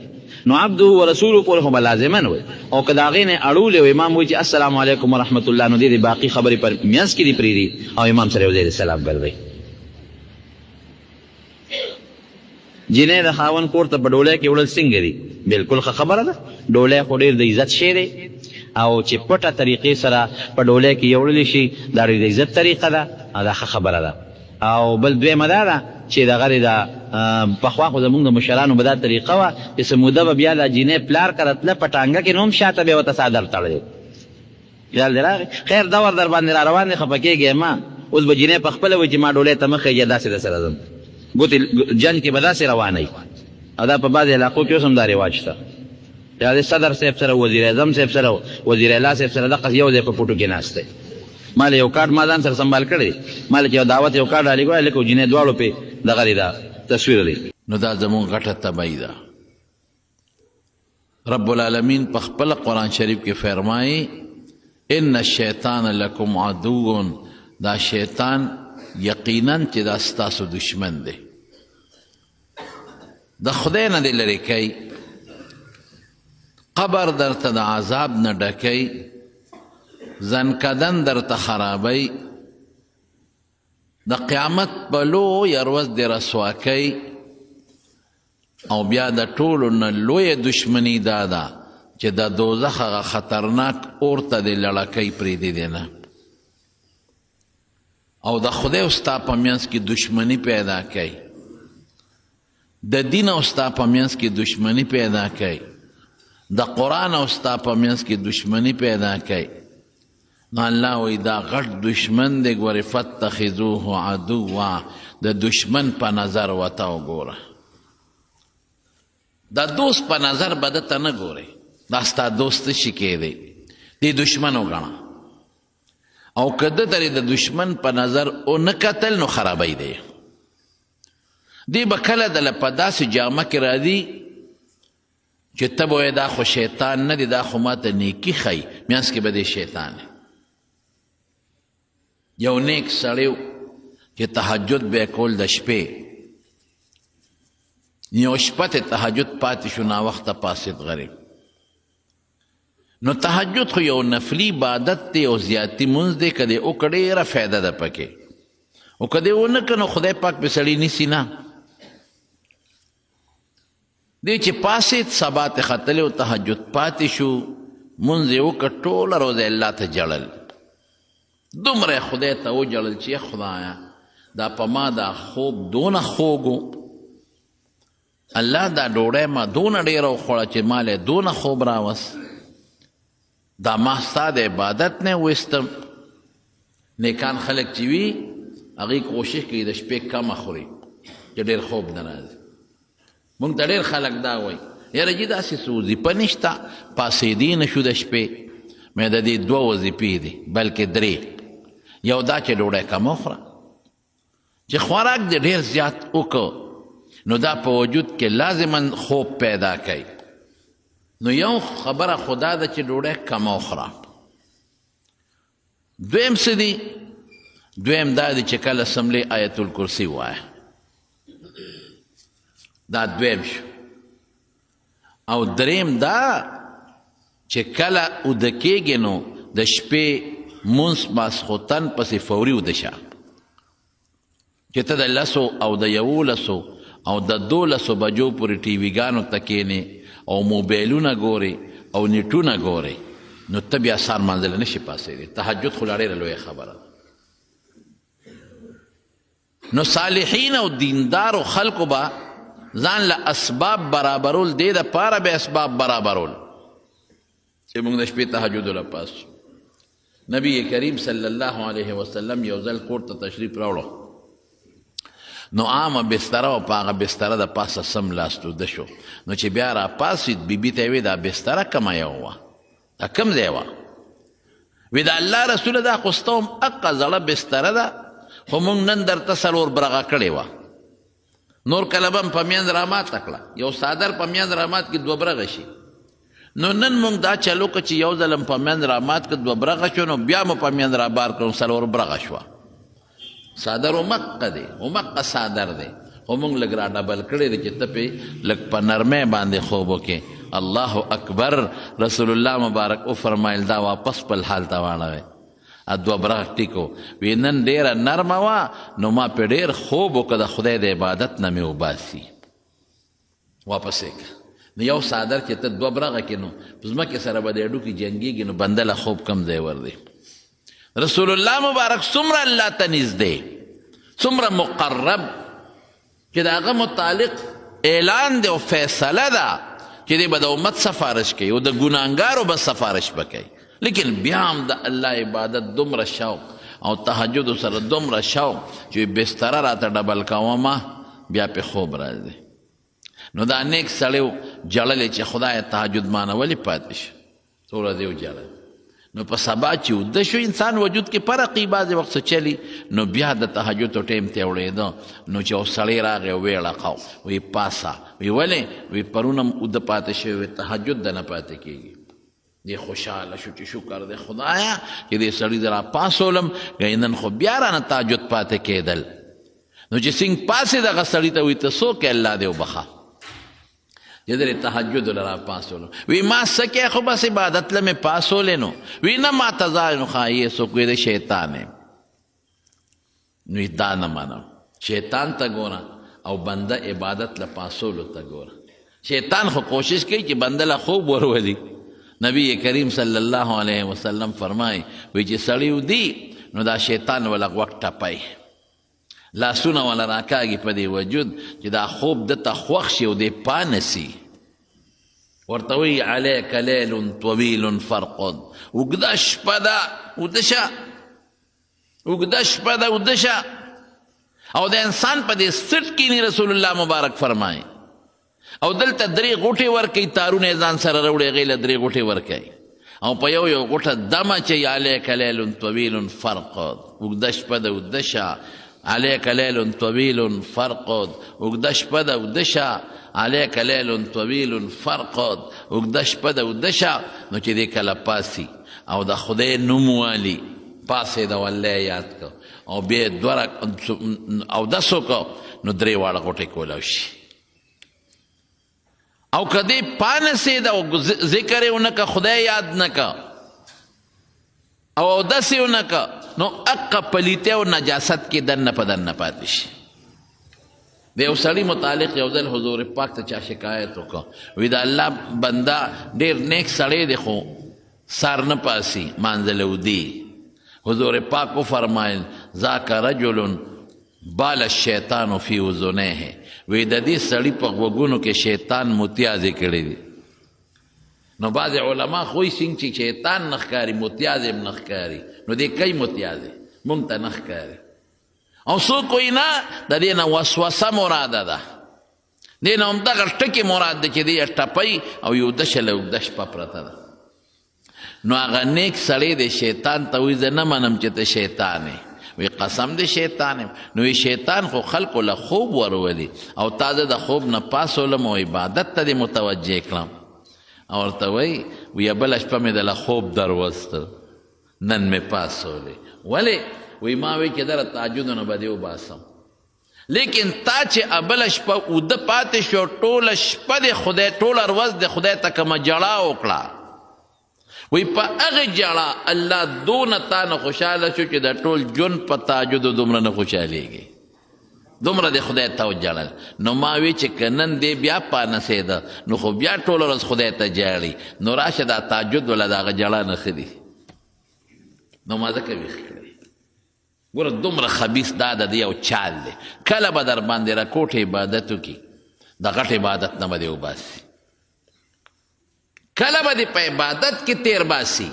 Speaker 1: نو عبده ورسوله پورې خو به لازما وایي، او که د هغې نه یې اړولې او امام وایي چې السلام علیکم ورحمت الله، نو دې د باقي خبرې پر مینځ کې دې پرېږدي او امام سره یو ځای دې سلام ګرځوي. جینۍ د خاوند کور ته په ډولۍ کې وړل څنګه دي؟ بالکل ښه خبره ده، ډولۍ خو ډېر د عزت شی دی او چې پټه طریقې سره په ډولۍ کې یوړل شي دا ډېر د عزت طریقه ده او دا ښه خبره ده. او بل دویمه دا ده چې دغه دی دا پخوا خو زمونږ د مشرانو به دا طریقه وه چې څه موده به بیا دا جینۍ پلار کره تله په ټانګه کې، نو هم شاته به یې ورته څادر تړلی. خیال دې راغی؟ خیر دور در باندې را روان دی، خفه کېږې مه. اوس به جینۍ په خپله وایي چې ما ډولۍ ته مه خېژه، داسې در سره ځم. ګوتې جنګ کې به داسې روانه وي، او دا په بعضې علاقو کې اوس هم دا رواج شته. یا د صدر صاحب سره، وزیراعظم صاحب سره، وزیر اعلی صاحب سره دقسې یو ځای په پټو کې ناست دی. ما له یو کارډ ما ځان سره سنبال کړی دی، ما له چې یو دعوت یو کارډ رالیږلی، هلک او جینۍ دواړو پې دغه دی دا تصویر دی.
Speaker 2: نو دا زموږ غټه تباهي ده. رب العالمین په خپل قرآن شریف کې فرمایي ان الشیطان لکم عدو، دا شیطان یقینا چې دا ستاسو دشمن دی، د خدای نه دې لرې کوي، قبر درته د عذاب نه ډکوي، ځنکدن درته خرابوي، د قیامت په لویه ورځ دې رسوا کوي، او بیا د ټولو نه لویه دشمني دا ده چې د دوزخ هغه خطرناک اور ته دې لړکۍ پرېږدي دی نه، او د خدای او ستا په منځ کې دشمني پیدا کوي، د دین او ستا په منځ کې دشمني پیدا کوي، د قرآن او ستا په منځ کې دشمني پیدا کوي. نو الله وایي دا غټ دشمن دی، ګورې فاتخذوه عدوا، د دشمن په نظر ورته وګوره، د دوست په نظر به ده ته نه ګورې، دا ستا دوست شي کېدی، دی دشمن وګڼه، او که ده ته د دشمن په نظر ونه کتل نو خرابوي دی. دی به کله دله په داسې جامه کې راځي چې ته به وایې دا خو شیطان نه دی، دا خو ما ته نیکي ښایي، میانځ کې به دی شیطان دی. یو نیک سړی و چې تهجد به یې کول د شپې، یو شپه ته تهجد پاتې شو، ناوخته پاڅېد غریب. نو تهجد خو یو نفلي عبادت دی او زیاتي مونځ دی، که دې وکړ ډېره فایده ده پکې، او که دې ونه کړ نو خدای پاک پې سړی نیسي نه. دی چې پاڅېد سبا ته ختلی او تهجد پاتې شو، مونځ یې وکړ، ټوله ورځ یې الله ته ژړل، دومره یې خدای ته وژړل چې خدایه دا په ما دا خوب دونه خوږ و، الله دا ډوډۍ ما دونه ډېره وخوړه چې ما له دونه خوب راوست، دا ما ستا د عبادت نه ویستم. نیکان خلک چې وي هغوی کوشش کوي د شپې کمه خوري چې ډېر خوب نه راځي. مونږ ته ډېر خلک دا وایي یاره جي داسې څه وظیفه نشته، پاڅېدی نه شو د شپې. مې د دې دوه وظیفې دي بلکې درې. یو دا چې ډوډۍ کمه وخوره، چې خوراک دې ډېر زیات وکړو نو دا په وجود کې لازما خوب پیدا کوي. نو یو خبره خدا ده چې ډوډۍ کمه وخوره. دویم څه دي؟ دویم دا دی چې کله سملې آیت الکرسي وایه، دا دویم شو. او دریم دا چې کله اوده کېږې نو د شپې مونځ ماسخوتن پسې فوري اوده شه، چې ته د 10 او د 11 او د 12 بجو پورې ټي وي ګانو ته کښېنې او موبایلونه ګورې او نیټونه ګورې، نو ته بیا سهار لمانځه له نه شې پاڅېدی. تهجد خو لا ډېره لویه خبره ده. نو صالحین او دیندارو خلکو به ځان له اسباب برابرول، دې دپاره به اسباب برابرول چې موږ د شپې تهجد له پاڅو. نبی کریم صلی الله علیه وسلم یو ځل کور ته تشریف راوړو، نو عامه بستره او په هغه بستره د پاسه سم لاس توده شو. نو چې بیا را پاڅېد، بیبي ته یې وی دا بستره کومه یو وه، دا کوم ځای وه؟ وی د الله رسوله دا خو ستا هم اقه زړه بستره ده، خو موږ نن درته څلور برغه کړې وه، نور کله به هم په مینځ راماته کړه، یو څادر په مینځ رامات کړي دوه برغه شي. نو نن موږ دا چل وکړو چې یو ځل هم په مینځ رامات کړه دوه برغه شو، نو بیا مو په مینځ رابار کړو څلور برغه شوه. څادر همقه دی، همقه څادر دی، خو موږ لږ را ډبل کړی دی چې ته پې لږ په نرمۍ باندې خوب وکړې. الله اکبر، رسول الله مبارک وفرمایل دا واپس خپل حال ته واړوئ. دوه برغ ټیکو وی نن ډېره نرمه وه، نو ما پې ډېر خوب وکړه، د خدای د عبادت نه مې وباسي. واپس یې کړه. نو یو څادر چې ته دوه برغه کې نو په ځمکې سره به د هډوکي جنګېږي، نو بنده له خوب کم ځای ور دی. رسول الله مبارک څومره الله ته نږدې، څومره مقرب، چې د هغه متعلق اعلان دی او فیصله ده چې دی به د امت سفارش کوي او د ګناهګارو به سفارش به کوي، لیکن بیا هم د الله عبادت دومره شوق او تهجد سره دومره شوق چې بستره راته ډبل کوه ما بیا پې خوب راځي. نو دا نیک سړی و ژړلی چې خدایه تهجد ما نه ولې پاتې شو، څو ورځې وژړل. نو په سبا چې وده شو انسان وجود کې فرق وي، بعضې وخت څه چلي، نو بیا د تهجد ټایم ته وړېده. نو چې یو سړی راغی ویې ړقاو، وایي پاسه، وایي ولې؟ وایي پرون هم اوده پاتې شوی، وایي تهجد د نه پاتې کېږي. دی خوشحاله شو چې شکر دی خدایه چې دې سړي زه راپاڅولم، ګنې نن خو بیا رانه تهجد پاتې کېدل. نو چې څنګه پاڅې دغه سړي ته وایي ته څوک یې، الله دې وبخښه چې درې تهجد له راپاڅولم. وی ما څه کوې، خو بس عبادت له مې پاڅولې. نو وی نه ما ته ځای، نو ښایي څوک وایي د شیطان یم. نو دا نه منم، شیطان ته ګوره او بنده عبادت له پاڅولو ته ګوره. شیطان خو کوشش کوي چې بنده له خوب ورولي. نبی کریم صلی الله علیه وسلم فرمایي وی چې سړی ودي نو دا شیطان ولا غوږ ټپی، لاسونه ولا راکاږي په دې وجود چې دا خوب ده ته خوښ شي او دې پانسي. ورته وایي علیک لیل طویل فرقد، اوږده شپه ده اوده شه، اوږده شپه ده اوده شه. او د انسان په دې سټ کښېني. رسول الله مبارک فرمایي او دلته درې غوټې ورکوي، تارونه یې ځان سره راوړي، هغې له درې غوټې ورکوي او په یو یو غوټه دم اچوي، علیک لیل طویل فرقد، اوږده شپه ده اوده شه، علیک لیل طویل فرقد، اوږده شپه ده اوده شه، علیک لیل طویل فرقد، اوږده شپه ده اوده شه. نو چې دې کله پاسي او د خدای نوم والي پاسې د والله یاد کړ او بیا دوه اودس وکړ، نو درې واړه غوټې کولی شي. او که دې پانسېده او ذکر یې ونه کړه، خدای یاد نه کړه او اودس یې ونه کړه، نو اقه پلیتۍ او نجاست کې دننه په دننه پاتې شي. د یو سړي متعلق یو ځل حضور پاک ته چا شکایت وکړ، وایي د الله بنده ډېر نیک سړی دی خو سار نه پاسي مانځلی ودي. حضور پاک وفرمایل ذاک رجل بال الشیطان فی اذنیه، وایي د دې سړي په غوږونو کې شیطان متیازې کړي دي. نو بعضې علما خو وایي څنګه چې شیطان نه ښکاري متیازې هم نه ښکاري، نو دې کوي متیازې مونږ ته نه ښکاري. او څوک وایي نه د دې نه وسوسه مراده ده، دې نه همدغه ټکي مراد دی چې دې یې ټپوي او یو دشه له اوږده شپه پرته ده. نو هغه نیک سړی دی شیطان ته وایي زه نه منم چې ته شیطان یې، وی قسم دی شیطان یم. نو وی شیطان خو خلکو له خوب ورولي او تا زه د خوب نه پاڅولم او عبادت ته دې متوجه کړم. او ورته وایي، وایي بله شپه مې دله خوب دروسته، نن مې پاڅولې. ولې؟ وایي ما وی چې دره تهجدو نه به دې وباسم، لیکن تا چې ابله شپه اوده پاتې شو، ټوله شپه دې خدای، ټوله ورځ دې خدای ته کومه ژړا وکړه، وایي په هغې ژړا الله دونه تا نه خوشحاله شو چې د ټول ژوند په تهجدو دومره نه خوشحالېږي، دومره دې خدای ته وژړل. نو ما وی چې که نن دې بیا پانسېده نو خو بیا ټوله ورځ خدای ته ژاړي، نو راشه دا تهجد وله د هغه ژړا نه ښه دي. نو ما ځکه ویښ کړی. ګوره دومره خبیث دا د دې یو چال دی، کله به در باندې رکوټ عبادت وکړي، د غټ عبادت نه به دې وباسي، کله به دې په عبادت کې تیر باسي.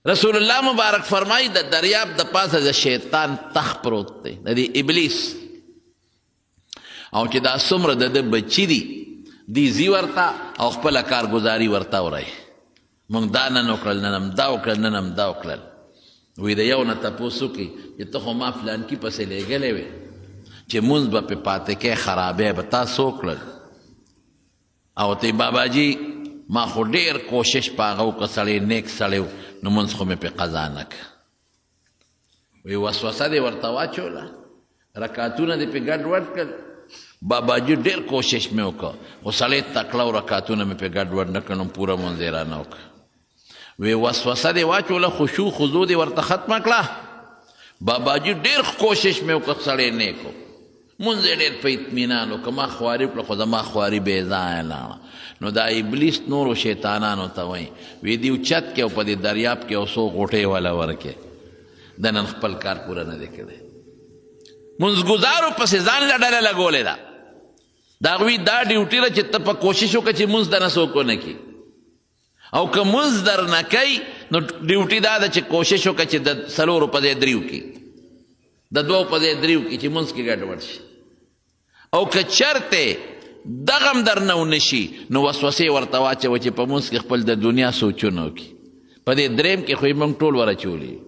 Speaker 2: رسول الله مبارک فرمایي د دریاب د پاسه د شیطان تخت پروت دی، د دې ابلیس، او چې دا څومره د ده بچي دي دی ځي ورته او خپله کارګزاري ورته وروي، موږ دا نن وکړل، نن هم دا وکړل، نن هم دا وکړل. وایي د یو نه تپوس وکړي چې ته خو ما فلانکي پسې لېږلی وې چې مونځ به پې پاتې کوې، خرابی به تا څه وکړل؟ او ته باباجي ما خو ډېر کوشش په هغه وکړ، سړی نیک سړی و، نو مونځ خو مې پې قضا نه کړ. وایي وسوسه دې ورته واچوله، رکعتونه دې پې ګډ وډ کړل. باباجي ډېر کوشش مې وکړ خو سړی تکړه و، رکعتونه مې پې ګډ وډ نه کړل، نو پوره مونځ یې رانه وکړ. وی وسوسه دې واچوله، خشوع خضوع دې ورته ختمه کړه. باباجي ډېر کوشش مې وکړ، سړی نیک و، مونځ یې ډېر په اطمینان وکړ، ما خواري وکړه خو زما خواري بې ځایه لاړه. نو دا ابلیس نورو شیطانانو ته وایي، وی دې اوچت کې او په دې دریاب کې یو څو غوټې والا ورکې، د نن خپل کار پوره نه دی کړی. مونځګزارو پسې ځان له ډله لګولې ده، د هغوی دا ډیوټي ده چې ته په کوشش وکړه چې مونځ درنه څوک ونه کړي، او که مونځ درنه کوي نو ډیوټي دا ده چې کوشش وکړه چې د څلورو په ځای دریو کړي، د دوو په ځای دریو کړي چې مونځ کې ګډوډ شي. او که چرته دغه هم درنه ونه شي نو وسوسې ورته واچوه چې په مونځ کې خپل د دنیا سوچونه وکړي. په دې دریم کې خو یې موږ ټول ور اچولي.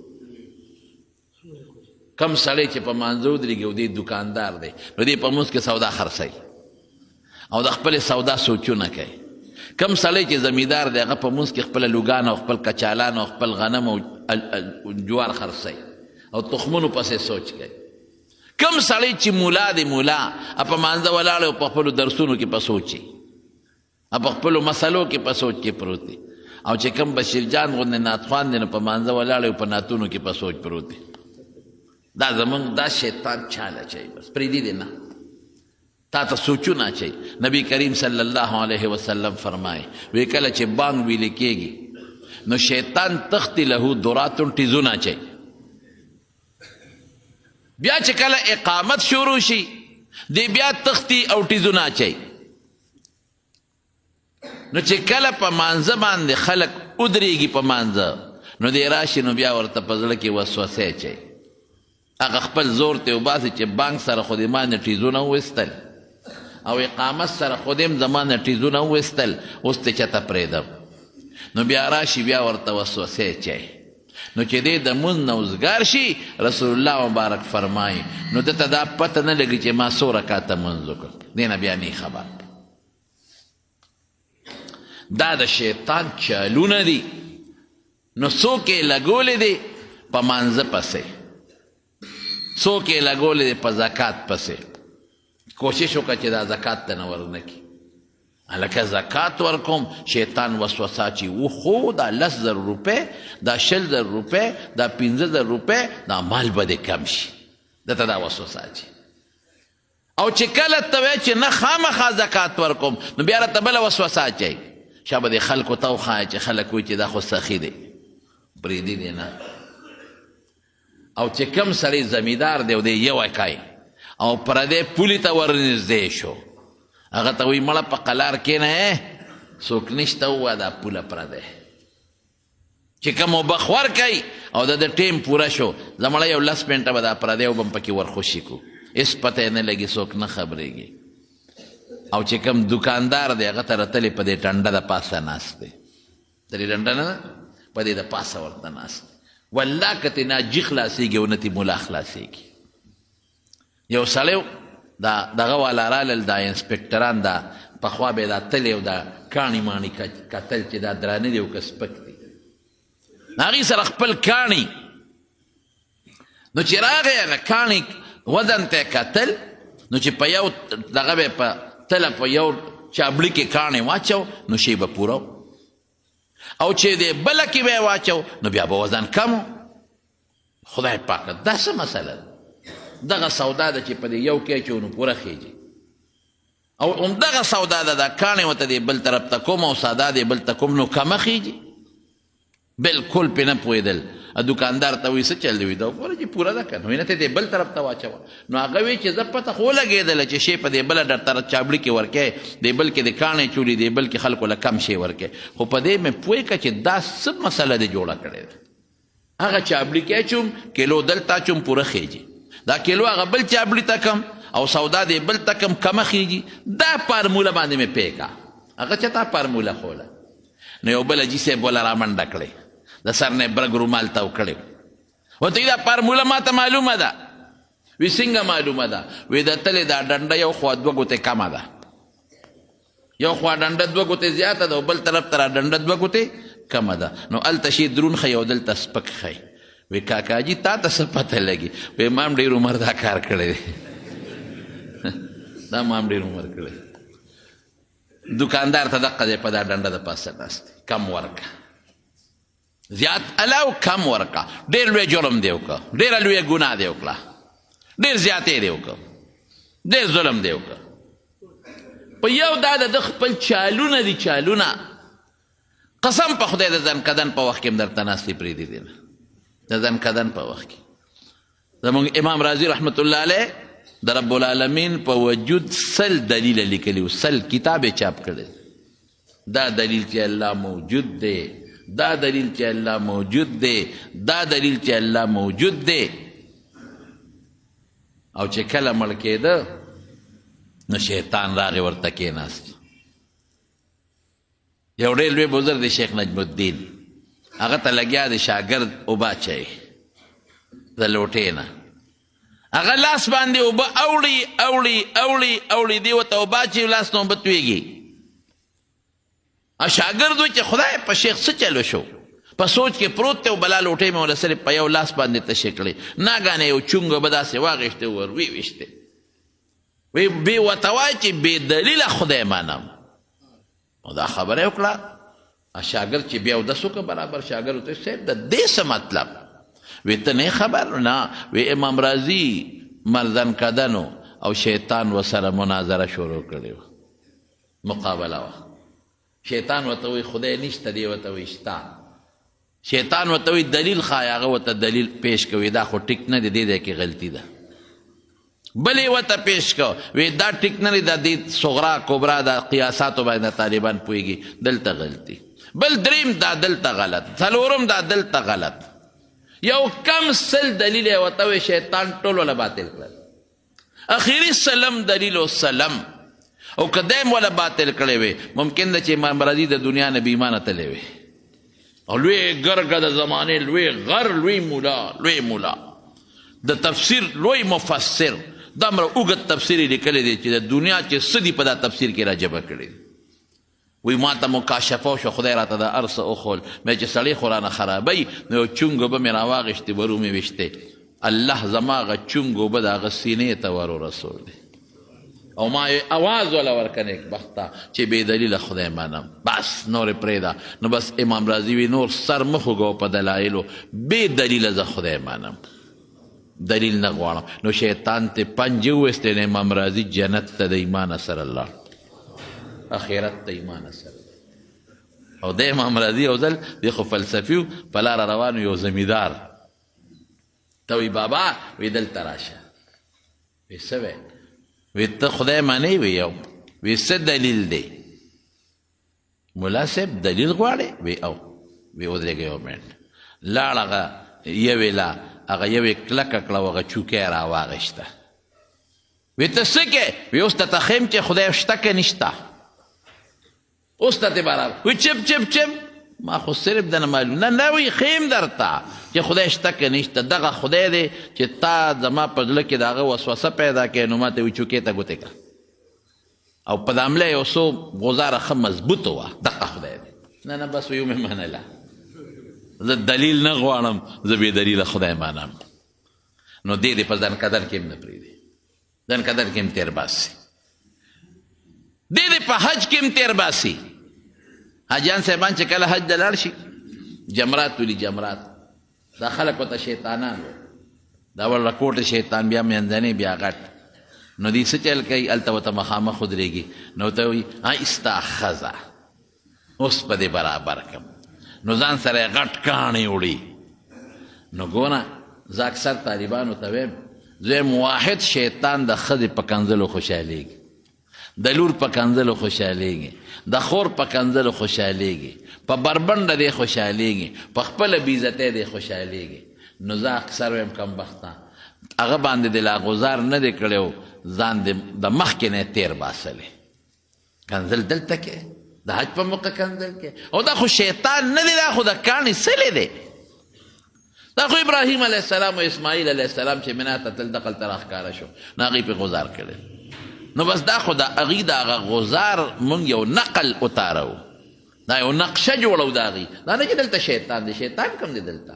Speaker 2: کم سړی چې په مانځه ودرېږي او دی دکاندار دی، نو دی په مونځ کې سودا خرڅوي او د خپلې سودا سوچونه کوي. کم سړی چې زمیندار دی هغه په مونځ کې خپله لوګان او خپل کچالان او خپل غنم او جوار خرڅوي او تخمونو پسې سوچ کوي. کم سړی چې مولا دی، مولا په مانځه ولاړ او په خپلو درسونو کې په سوچ وي، په خپلو مسلو کې په سوچ کې پروت دی. او چې کم بشیر جان غوندې نعتخوان دی نو په مانځه ولاړ او په نعتونو کې په سوچ پروت دی. دا زمونږ دا شیطان چال اچوي، بس پرېږدي دې نه، تا ته سوچونه اچوي. نبی کریم صلی الله علیه وسلم فرمایي، وی کله چې بانګ ویل کېږي نو شیطان تختی له دراتون ټیزونه اچوي. بیا چې کله اقامت شروع شي دی بیا تختی او ټیزونه اچوي. نو چې کله په مانځه باندې خلک ودرېږي په مانځه، نو دی راشي نو بیا ورته په زړه کې وسوسه اچوي. هغه خپل زور ته وباسي چې بانک سره خو دې ما نه ټیزونه وویستل او اقامت سره خو دې هم زما نه ټیزونه وویستل، اوس ته چېرته پرېږدم. نو بیا راشي بیا ورته وسوسه اچوي. نو چې دی د مونځ نه وزګار شي، رسول الله مبارک فرمایي نو ده ته دا پته نه لګي چې ما څو رکعته مونځ وکړ، دې نه بیا نه خبر. دا د شیطان چالونه دي. نو څوک یې لګولې دي په مانځه پسې، څوک یې لګولې دي په زکات پسې. کوشش وکړه چې دا زکات ته نه ورنه کړي. هلکه زکات ورکوم، شیطان وسوسه چې وخو دا 10,000 روپۍ، دا 20,000 روپۍ، دا 5,000 روپۍ، دا مال به دې کم شي. ده ته دا وسوسه اچي. او چې کله ته وایې چې نه خامخا زکات ورکوم، نو بیا راته بله وسوسه اچوي، شابه دې خلکو ته وښایه چې خلک وایي چې دا خو سخي دی، پرېږدي دې نه. او چې کم سړی زمیندار دی او دی یو کوي او پردی پولې ته ورنږدې شو، هغه ته وایي مړه په قلار کښېنه، څوک نشته، ووایه دا پوله پردی. چې کوم اوبه خور کوي او د ده ټیم پوره شو، زه مړه یو 10 منټه به دا پردی اوبه هم پکې ورخوشي کړو، هېڅ پته یې نه لګي، څوک نه خبرېږي. او چې کوم دکاندار دی هغه ته راتلې په دې ټنډه د پاسه ناست دی، د دې ډنډه نه ده، په دې د پاسه ورته ناست دی. والله که ترې نه جي خلاصېږي او نه ترې ملا خلاصېږي. یو سړی دا دغه والا رالل، دا انسپکټران، دا پخوا به دا تلې او دا کاڼي ماڼي کتل چې دا درانه دي او که سپک دي. هغې سره خپل کاڼي، نو چې راغی هغه کاڼي وزن ته کتل، نو چې په یو دغه به په تله په یو چابړي کې کاڼی واچو نو شی به پوره، او چې دې بله کې به یې واچو نو بیا به وزن کم و. خدای پاک دا څه مسله ده؟ دغه سودا ده چې په دې یو کې اچو نو پوره خېږي، او همدغه سودا ده دا کاڼی ورته دې بل طرف ته کوم او ساده دې بل ته کوم نو کمه خېږي. بالکل پې نه پوهېدل. دکاندار ته وایي څه چل دی؟ وایي دا وګوره چې پوره ده که نه؟ وایي نه، ته دې بل طرف ته واچوه. نو هغه وایي چې زه پته خو ولګېدله چې شی په دې بله در چابړي کې ورکې، دې بل کې دې کاڼی چولي، دې بل کې خلکو له کم شی ورکې، خو په دې مې پوه کړه چې دا څه مسله دې جوړه کړې ده. هغه چابړي کې اچوم کیلو دلته اچوم پوره خېږي، دا کیلو هغه بل چابړي ته کم او سودا دې بل ته کم کمه خېږي. دا فارموله باندې مې پوه کړه. هغه چا تا فارموله ښوله؟ نو یو بل حاجي صاحب وله رامنډه کړې، د سر نه یې برګ رومال تاو کړی، ورته دا فارموله ما ته معلومه ده. وی څنګه معلومه ده؟ وی د تلې دا ډنډه یو خوا دوه ګوتې کمه ده، یو خوا ډنډه دوه ګوتې زیاته ده او بل طرف ته ډنډه دوه ګوتې کمه ده، نو هلته شی درون ښیي او دلته سپک ښیي. وی کاکاجي تا ته څه پته لګي؟ وی ما هم ډېر عمر دا کار کړی دی، دا ما هم ډېر عمر کړی. دکاندار ته دقه دی په دا ډنډه د پاسه ناست دی، کم ورکه زیات علاو کم ورکه، ډېر لوی جرم دی وکړه، ډېره لویه ګناه دی وکړه، ډېر زیاتی دی وکړه، ډېر ظلم دی وکړه. په یو دا د ده خپل چالونه دي، چالونه. قسم په خدای د ځنکدن په وخت کې هم درته ناستې پرېږدي دي نه، د ځنکدن په وخت کې زموږ امام رازي رحمت الله علیه د رب العالمین په وجود 100 دلیل لیکلی، 100 کتاب یې چاپ کړی. دا دلیل چې الله موجود دی، دا دلیل چې الله موجود دی، دا دلیل چې الله موجود دی. او چې کله مړ کېده نو شیطان راغی ورته کېناست. یو ډېر لوی بزرګ دی شیخ نجم الدین، هغه ته لګیا دی شاګرد اوبه اچوي د لوټې نه، هغه لاس باندې اوبه اوړي اوړي اوړي اوړي، دی ورته اوبه اچوي، لاس نه اوبه تویږي. شاګرد وایي چې خدای په شیخ څه چلو شو، په سوچ کې پروت دی او بلا لوټې مې ورله صرف په یو لاس باندې تشې کړې، ناګانې یو چونګ اوبه داسې واخیستې ور ویې ویشتې. وی بې ورته وایي چې بې دلیله خدای منم. نو دا خبره یې وکړه. شاګرد چې بیا اودس وکړه برابر، شاګرد ورته صاحب د دې څه مطلب؟ وی ته نه خبر؟ نه. وی امام رازي مرزن کدنو او شیطان ورسره مناظره شروع کړې وه، مقابله وه. شیطان ورته وایي خدای نشته، دی ورته وایي شته. شیطان ورته وایي دلیل ښایه، هغه ورته دلیل پیش کوي، دا خو ټیک نه دی، دې ځای کې غلطي ده. بل یې ورته پیش کړ، وایي دا ټیک نه دی، دا دې صغرا کبرا دا قیاساتو باندې طالبان پوهېږي، دلته غلطي. بل دریم دا دلته غلط، څلورم دا دلته غلط. یو کم 100 دلیل یې ورته وایي، شیطان ټول وله باطل کړل. اخیری سلم دلیل او سلم، او که دی هم وله باطل کړی وي، ممکن ده چې امام رازي د دنیا نه بې ایمانه تللی وي. او لوی ګرګه د زمانې، لوی غر، لوی مولا، لوی مولا د تفسیر لوی مفسر، دومره اوږد تفسیر یې لیکلی دی چې د دنیا چې څه دي په دا تفسیر کې راجبه کړی دی. وایي ما ته مکاشفه وشوه، خدای راته دا هر څه وښول، مې چې سړی خو رانه خرابوي، نو یو چونګ اوبه مې راواخیستې ور ومې ویشتې، الله زما هغه چونګ اوبه د هغه سینې ته ور ورسولې، او ما یې اواز وله ورکړه نېکبخته چې بې دلیله خدای منم، بس نور یې پرېږده. نو بس امام رازي وي نور سر مه خوږوه په دلایلو، بې دلیله زه خدای منم، دلیل نه غواړم. نو شیطان ته پنجې وویستې، نو امام رازي جنت ته د ایمان سره لاړ، اخرت ته ایمان سره. او د امام رازي یو ځل دی خو فلسفي و، په لاره روان یو زمیندار ته وایي بابا، وایي دلته راشه. وایي څه وایې؟ وایي ته خدای منې؟ وایي یو. وایي څه دلیل دی؟ ملا صاحب دلیل غواړې؟ وایي او. وایي ودرېږه یو منټ. لاړ هغه یوې لا هغه یوې کلکه کړه او هغه چوکۍ یې راواخیسته. وایي ته څه کوې؟ وایي اوس درته ښیم چې خدای شته که نشته، اوس ته برابر. وایي چپ چپ چپ، ما خو صرف دنه معلوم نه، نه وایي ښیم درته چې خدای شته که نشته، دغه خدای دی چې تا زما په زړه کې د هغه وسوسه پیدا کړې، نو ما ته وایي چوکۍ ته ګوتې کړه. او په دا ملا یو څو غزاره ښه مضبوط وه، دقه خدای دی. نه نه بس وی ومې منله، زه دلیل نه غواړم، زه بې دلیله خدای منم. نو دې دې په ځان قدر کې هم نه پرېږدي، ځان قدر کې هم تېر باسي، دې دې په حج کې هم تېر باسي. حاجیان صاحبان چې کله حج ته لاړ شي، جمرات ولي، جمرات دا خلک ورته شیطانان وایي، دا ول رکوټ شیطان، بیا منځنی، بیا غټ. نو دوی څه چل کوي؟ هلته ورته مخامخ ودرېږي، نو ورته وایي ستا ښځه اوس په دې برابر کړم. نو ځان سره یې غټ کاڼي وړي. نو ګوره زه اکثر طالبانو ته وایم، زه وایم واحد شیطان د ښځې په کنځلو خوشحالېږي، د لور په کنځلو خوشحالېږي، د خور په کنځلو خوشحالېږي، په بربنډه دی خوشحالېږي، په خپله بېعزتۍ دی خوشحالېږي. نو زه اکثر وایم کمبخته هغه باندې دې لا غزار نه دی کړی، ځان دې د مخکې نه تېر باسلی. کنځل دلته کې د حج په موقع کنځل کې، او دا خو شیطان نه دی، دا خو د کاڼي څلی دی. دا خو ابراهیم علیه السلام او اسماعیل علیه السلام چې مینا ته تلل دغلته راښکاره شو، نو هغوی پرې غزار کړی. نو بس دا خو د هغوی د هغه غزار مونږ یو نقل اتارو، دا یو نقشه جوړو د هغوی، دا نه چې دلته شیطان دی، شیطان کوم دی دلته.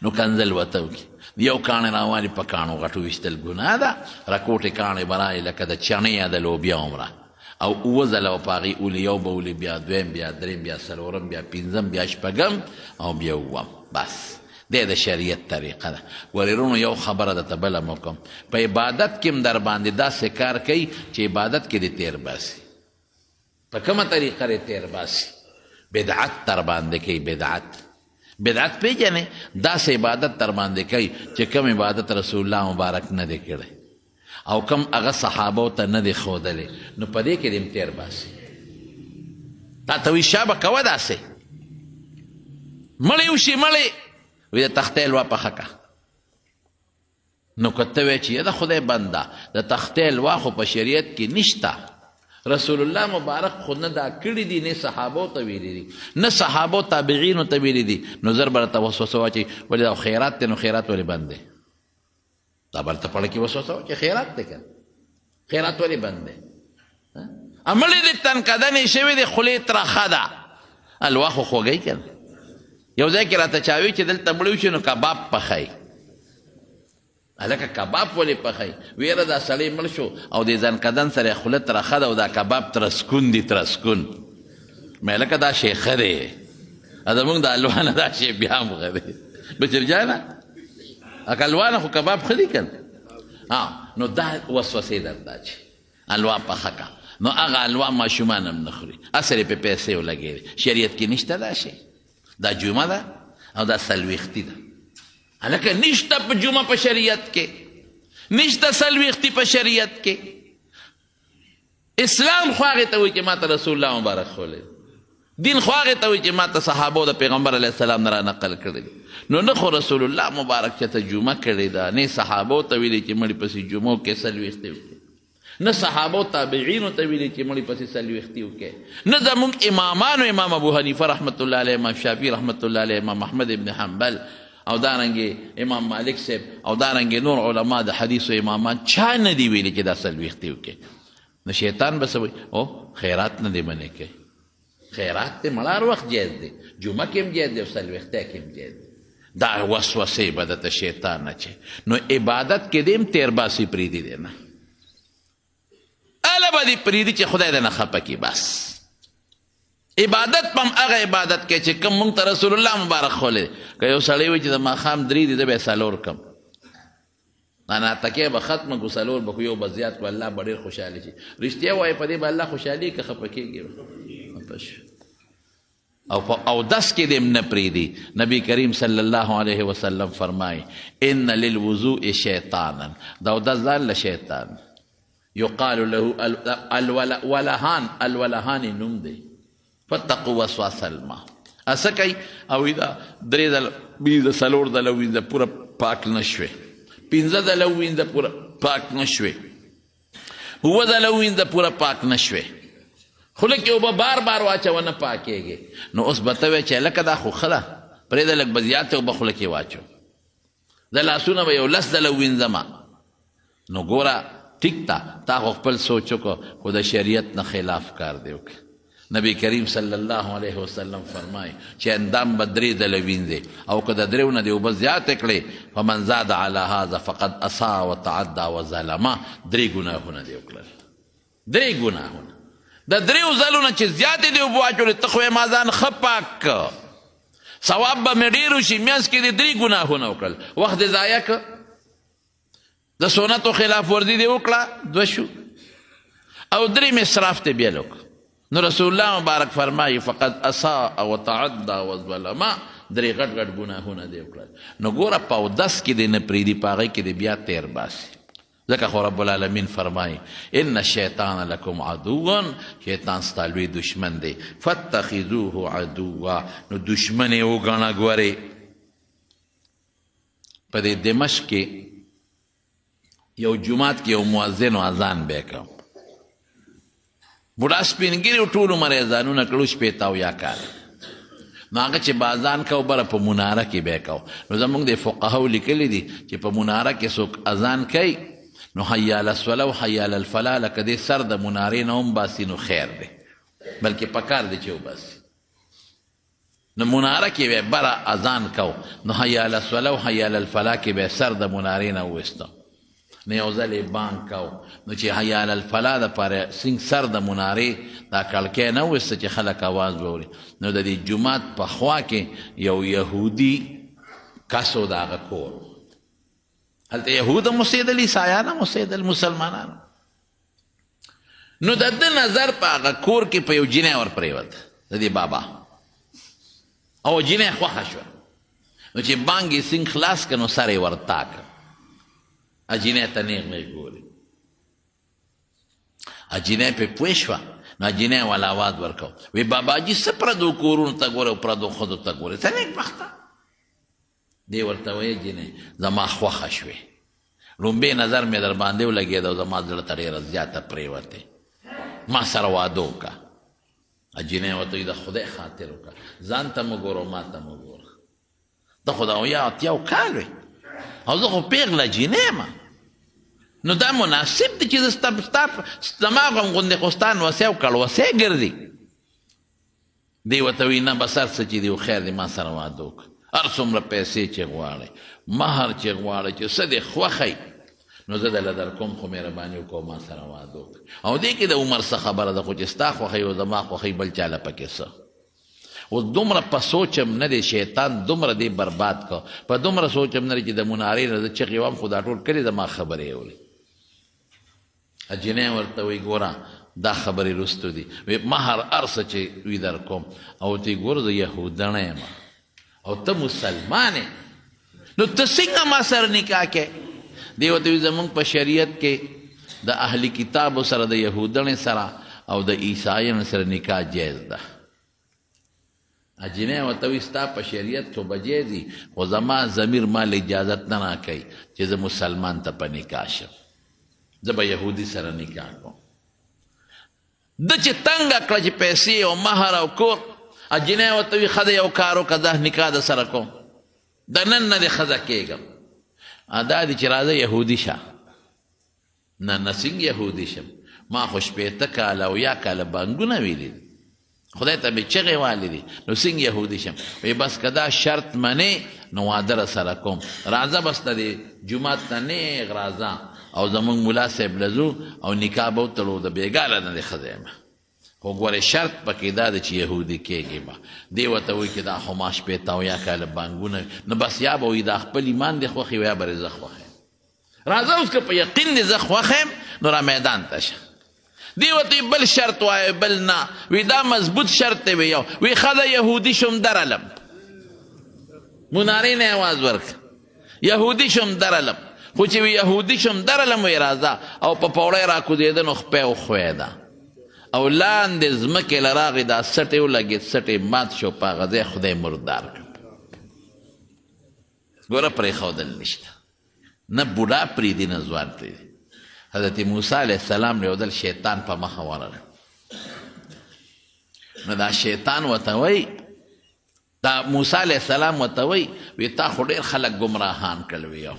Speaker 2: نو کنځل ورته وکړي، یو کاڼی راوالي په کاڼو غټو ویشتل ګناه ده، رکوټې کاڼې به راغلې لکه د چڼې یا د لوبیا عمره، او اووه ځله به په هغې ولي، یو به ولي، بیا دویم، بیا دریم، بیا څلورم، بیا پنځم، بیا شپږم او بیا اووم. بس دی د شریعت طریقه ده. ګورې وروڼو یو خبره درته بله مو کوم، په عبادت کې هم در باندې داسې کار کوي چې عبادت کې دې تېر باسي. په کومه طریقه دې تېر باسي؟ بدعت در باندې کوي. بدعت بدعت پیژنې؟ داسې عبادت در باندې کوي چې کوم عبادت رسول الله مبارک نه دی کړی او کوم هغه صحابو ته نه دی ښودلی، نو په دې کې دې هم تېر باسي. تا ته وایي شابه کوه داسې مړی وشي، مړی وایي د تختې الوا پخه که. نو که ته وایې چې د خدای بنده د تختې الوا خو په شریعت کې نشته، رسول الله مبارک خو نه دا کړي دي، نه صحابو ته ویلي دي، نه صحابو تابعینو ته ویلي دي، نو زر به راته وسوسه واچوي ولې دا خیرات دی، نو خیرات ولې بند دی؟ دا به راته پړه کې وسوسه واچوي خیرات دی که نه، خیرات ولې بند دی؟ امړې دې تنکدنې شوې دي، خولې ترخه ده، الوا خو خوږی که نه. یو ځای کې راته چا وی چې دلته مړی وشي نو کباب پخوي. هلکه کباب ولې پخوي؟ ویره دا سړی مړ شو او د ځنکدن سره یې خوله ترخه ده او دا کباب ترسکون دی، ترسکون. مې هلکه دا شی ښه دی، زموږ د الوا نه دا شی بیا هم ښه دی. بشیر جانه اکه الوا نه خو کباب ښه دی که نه؟ نو دا وسوسې درته اچي، الوا پخه که، نو هغه الوا ماشومان هم نه خوري، اصل یې پې پیسې ولګېدې. شریعت کې نشته دا شی، دا جمعه ده او دا څلوېښتي ده. هلکه نشته په جمعه په شریعت کې، نشته څلوېښتي په شریعت کې. اسلام خو هغې ته وایي چې ماته رسول الله مبارک ښوولی، دین خو هغې ته وایي چې ماته صحابو د پیغمبر علیه السلام نه را نقل کړی دی. نو نه خو رسول الله مبارک چې ته جمعه کړې ده، نه صحابو ته ویلي چې مړي پسې جمعو کې څلوېښتي وکړي، نه صحابو تابعینو ته ویلي چې مړي پسې څلوېښتي وکړي، نه زموږ امامانو، امام ابو حنیفه رحمت الله علیه، امام شافعي رحمت الله علیه، امام احمد ابن حنبل او دارنګې امام مالک صاحب او دارنګې نور علما د حدیثو امامان چا نه دي ویلي چې دا څلوېښتي وکړي. نو شیطان به څه وایي؟ او خیرات نه دی منع کوي، خیرات دی مړه هر وخت جایز دی، جمعه کې هم جایز دی او څلوېښتۍ کې هم جایز دی. دا وسوسې به درته شیطان اچوي. نو عبادت کې دې هم تېر باسي، پرېږدي دی نه، هله به دې پرېږدي چې خدای دې نه خفه کړي. بس عبادت په هم هغه عبادت کې چې کوم مونږ ته رسول الله مبارک ښوولی. که یو سړی وایي چې د ماښام درې دي، زه به یې څلور کړم، دا ناتکې به ختمه کړو، څلور به کړو، یو به زیات کړو، الله به ډېر خوشحاله شي. رښتیا وایي په دې به الله خوشحالي که خفه کېږي؟ خفه شي. او په اودس کې دې هم نه پرېږدي. نبی کریم صلی الله علیه وسلم فرمایي ان للوضوء شیطانا، د اودس ځان له شیطان، یقال له الولهان، الولهان یې نوم دی، فتقوا وسواس الماء. څه کوي؟ او دا درې ځله وینځه، څلور ځله وینځه، پوره پاک نه شوې، پنځه ځله وینځه، پوره پاک نه شوې، اووه ځله وینځه، پوره پاک نه شوې، خوله کې اوبه بار بار واچوه نه پاکېږي. نو اوس به ته وایې چې هلکه دا خو ښه ده، پرېږده لږ به زیاتې اوبه خوله کې واچوم، د لاسونه به یو لس ځله ووینځم. نو ګوره ټیک ده، تا خو خپل سوچ وکړو، خو د شریعت نه خلاف کار دی وکړ. نبی کریم صلی الله علیه وسلم فرمایي چې اندام به درې ځله وینځې او که د دریو نه دې اوبه زیاتې کړې، فمن زاد علی هذا فقد اساء وتعدی وظلم، درې ګناهونه دې وکړل، درې ګناهونه. د دریو ځلو نه چې زیاتې دې اوبه واچولې، ته خو یې ما ځان ښه پاک کړ، ثواب به مې ډېر وشي، منځ کې دې درې ګناهونه وکړل، وخت دې ضایع کړ، د سنتو خلاف ورزي دې وکړه، دوه شو، او درې مې اسراف دې بیا وکړ. نو رسول الله مبارک فرمایي فقد اساء وتعدى وظلم، درې غټ غټ ګناهونه دې وکړل. نو ګوره په اودس کې دې نه پرېږدي، په هغې کې دې بیا تېر باسي، ځکه خو رب العالمین فرمایي ان الشیطان لکم عدو، شیطان ستا لوی دشمن دی، فاتخذوه عدوا، نو دشمن یې وګڼه. ګورې په دې دمشق کې یو جومات کې یو مؤذن او اذان به یې کاوه، بوډا سپین ږیری و، ټول عمر یې اذانونه کړو، 60 او یا کاله. نو هغه چې به اذان کوو بره په مناره کې به یې کوو. نو زموږ د فقهاو لیکلي دي چې په مناره کې څوک اذان کوي نو حی علی الصلاة او حی علی الفلاح لکه دې سر د منارې نه هم باسي نو خیر دی، بلکې پکار دی چې وباسي. نو مناره کې به بره اذان کو، نو حی علی الصلاة او حی علی الفلاح کې به سر د منارې نه وویسته. نو یو ځل یې بانګ کو، نو چې حی علی الفلاح دپاره څنګه سر د منارې دا کړکۍ نه وویسته چې خلک اواز واوري، نو د دې جومات په خوا کې یو یهودي کس و، د هغه کور و، هلته یهود هم اوسېدل، عیسایان هم اوسېدل، مسلمانان. نو د ده نظر په هغه کور کې په یو جینۍ ور پرېوت، د دې بابا، او جینۍ خوښه شوه. نو چې بانګ یې څنګه خلاص کړ نو سر یې ورتا کړ، جینۍ ته نېغ نېغ ګوري. جینۍ پرې پوه شوه، نو جینۍ والا اواز ورکړ، وی باباجي څه پردو کورونو ته ګورې او پردو ښځو ته ګورې، څه نېکبخته. دی ورته وایي جینۍ زما خوښه شوې، لومبی نظر مې در باندې ولګېد او زما زړه ته ډېره زیاته پرېوتې، ما سره واده وکړه. جینۍ ورته وایي د خدای خاطر وکړه، ځان ته مه ګوره ما ته مه ګوره، ته خو د 70 80 کال وې او زه خو پېغله جینۍ یم، نو دا مناسب دی چې زه ستا زما غم غوندې خو ستا نوسی او کړوسی ګرځي. دی ورته وایي نه بس هر څه چې دی خیر دی، ما سره واده وکړه، هر څومره پیسې چې غواړې، مهر چې غواړې، چې څه دې خوښی نو زه درله در کوم، خو مهرباني وکړه ما سره واده وکړه. او دې کې د عمر څه خبره ده، خو چې ستا خوښی او زما خوښی بل چا له پکې څه. اوس دومره په سوچ هم نه دی، شیطان دومره دی برباد کړ، په دومره سوچ هم نه دی چې د منارې نه زه چغې وم، خو دا ټول کلی زما خبرې اوري. جینۍ ورته وایي ګوره دا خبرې وروستو دي، وایي مهر هر څه چې وي در کوم، او ورته وایي ګوره زه یهودڼی یم او ته مسلمان یې، نو ته څنګه ما سره نکاح کوې؟ دی ورته وایي زموږ په شریعت کې د اهل کتابو سره، د یهودڼې سره او د عیسایانو سره نکاح جایز ده. جینۍ ورته وایي ستا په شریعت خو به جایز وي، خو زما ضمیر ما له اجازت نه راکوي چې زه مسلمان ته په نکاح شم، زه به یهودي سره نکاح کوم. ده چې تنګه کړه چې پیسې او مهر او کور، جینۍ ورته وایي ښه دی یو کار وکړه، زه نکاح در سره کوم، د نن نه دې ښځه کېږم. دا دی چې راځه یهودي شه. نه نه څنګه یهودي شم، ما خو 60 کاله او یا کاله بانګونه ویلي دي، خدای ته مې چغې والي دي، نو څنګه یهودي شم؟ وایي بس که دا شرط منې نو واده را سره کوم، راځه بس د دې جومات ته نېغ راځه او زموږ ملا صاحب له ځو او نکاح به وتړو، د بېګا له نه دې ښځه یم، خو ګورې شرط پکې دا دی چې یهودي کېږې به. دی ورته وایي چې دا خو ما 60 او یا کاله بانګونه، نو بس یا به وایي دا خپل ایمان دې خوښ وي یا به زه خوښ یم، راځه اوس که په یقین دې زه خوښ یم نو را میدان ته شه. دی ورته بل شرط وایي بل نه، وی دا مضبوط شرط دی، وی یو وی ښځه یهودي شوم درلم، منارې نه اواز ورکړه، یهودي شوم درلم، خو چې وی یهودي شوم درلم وی راځه، او په پوړۍ راکوزېده نو خپه وښویېده او لاندې ځمکې له راغی، دا سټې ولګېد، سټې مات شو، په هغه ځای خدای مردار کړ. ګوره پرېښودل نشته، نه بوډا پرېږدي نه ځوان پرېږدي. حضرت موسی علیه السلام یو ځل شیطان په مخه ورغی، نو دا شیطان ورته وایي، دا موسی علیه السلام ورته وایي، وی تا خو ډېر خلک ګمراهان کړل، وی یو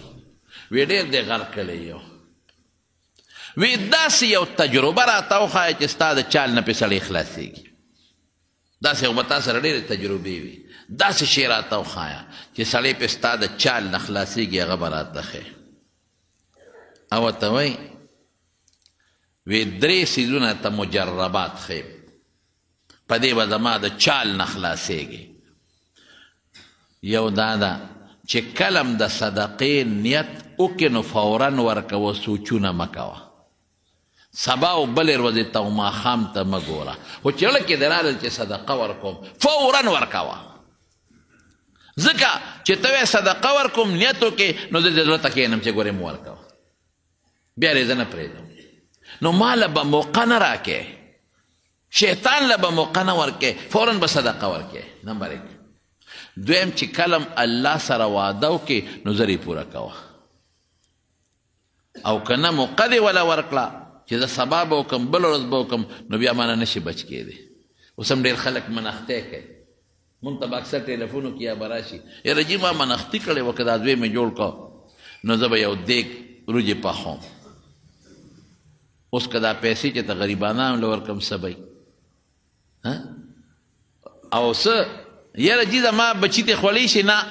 Speaker 2: وی ډېر دې غرق کړی یو، وی داسې یو تجربه راته وښایه چې ستا د چال نه پې سړی خلاصېږي. داسې خو به تا سره ډېرې تجربې وي، داسې شی راته وښایه چې سړی پې ستا د چال نه خلاصېږي، هغه به راته ښیې. او ورته وایي وی درې څیزونه ته مجربات ښیم، په دې به زما د چال نه خلاصېږي. یو دا ده چې کله هم د صدقې نیت وکړې نو فورا ورکوه، سوچونه مه کوه، سبا او بلې ورځې ته او ماښام ته مه ګوره، خو چې زړه کې دې راغلل چې صدقه ورکوم فورا ورکوه، ځکه چې ته وایې صدقه ورکوم نیت وکړې نو زه دې زړه ته کښېنم چې ګورې مه ورکوه، بیا دې زه نه پرېږدم، نو ما له به موقع نه راکې، شیطان له به موقع نه ورکې، فورا به صدقه ورکې. نمبر ایک. دویم چې کله هم الله سره وعده وکړې نو زر یې پوره کوه، او که نه موقع دې وله ورکړه چې زه سبا به وکړم بله ورځ به وکړم، نو بیا مانه نه شي بچ کېدی. اوس هم ډېر خلک منښتی کوي، مونږ ته به اکثر ټلیفون وکړي یا به راشي، یاره جي ما منښتي کړې وه، که دا زوی مې جوړ کړ نو زه به یو دیګ وریجې پخوم. اوس که دا پیسې چې ته غریبانانو له ورکړم څه به وي؟ او څه یاره جي زما بچي ته خوړی شي نه،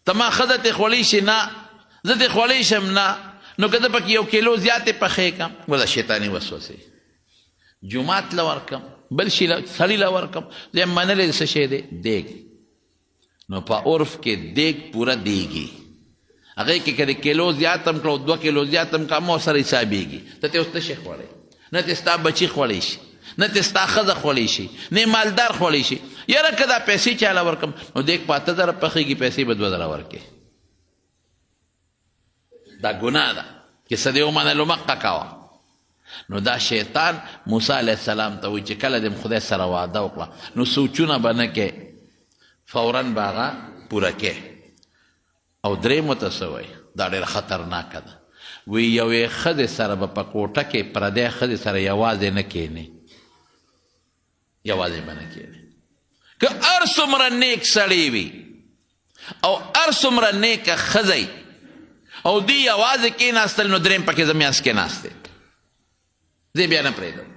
Speaker 2: ته ما ښځه ته خوړی شي نه، زه ته خوړی شم نه، نو که زه پکې یو کیلو زیاتې پخې کړم، ګوره شیطاني وسوسې، جومات له ورکړم، بل شي له سړي له ورکړم، زه یې منلی څه شی دی؟ دیګ. نو په عرف کې دیګ پوره دیګي، هغې کې که د کیلو زیات هم کړو، 2 کیلو زیات هم کړو، هم ورسره حسابېږي. ته ترې اوس څه شی خوړی؟ نه ترې ستا بچي خوړی شي، نه ترې ستا ښځه خوړی شي، نه مالدار خوړی شي. یاره که دا پیسې چا له ورکړم نو دیګ په 8000 پخېږي، پیسې به 2000 ورکړې. دا ګناه ده چې څه دې ومنلو مقه کوه. نو دا شیطان موسی علیه السلام ته وایي چې کله دې خدای سره وعده وکړه نو سوچونه به نه کې، فورا به هغه پوره کې. او درېیم ورته څه وایي؟ دا ډېره خطرناکه ده. وایي یوې ښځې سره به په کوټه کې پردی ښځې سره یوازې نه کښېنې، یوازې به نه کښېنې. که هر څومره نیک سړی وي او هر څومره نیکه ښځه وي او دوی یوازې کښېناستل نو درېیم پکې زه میاس کې ناست دی، زه بیا نه پرېږدم،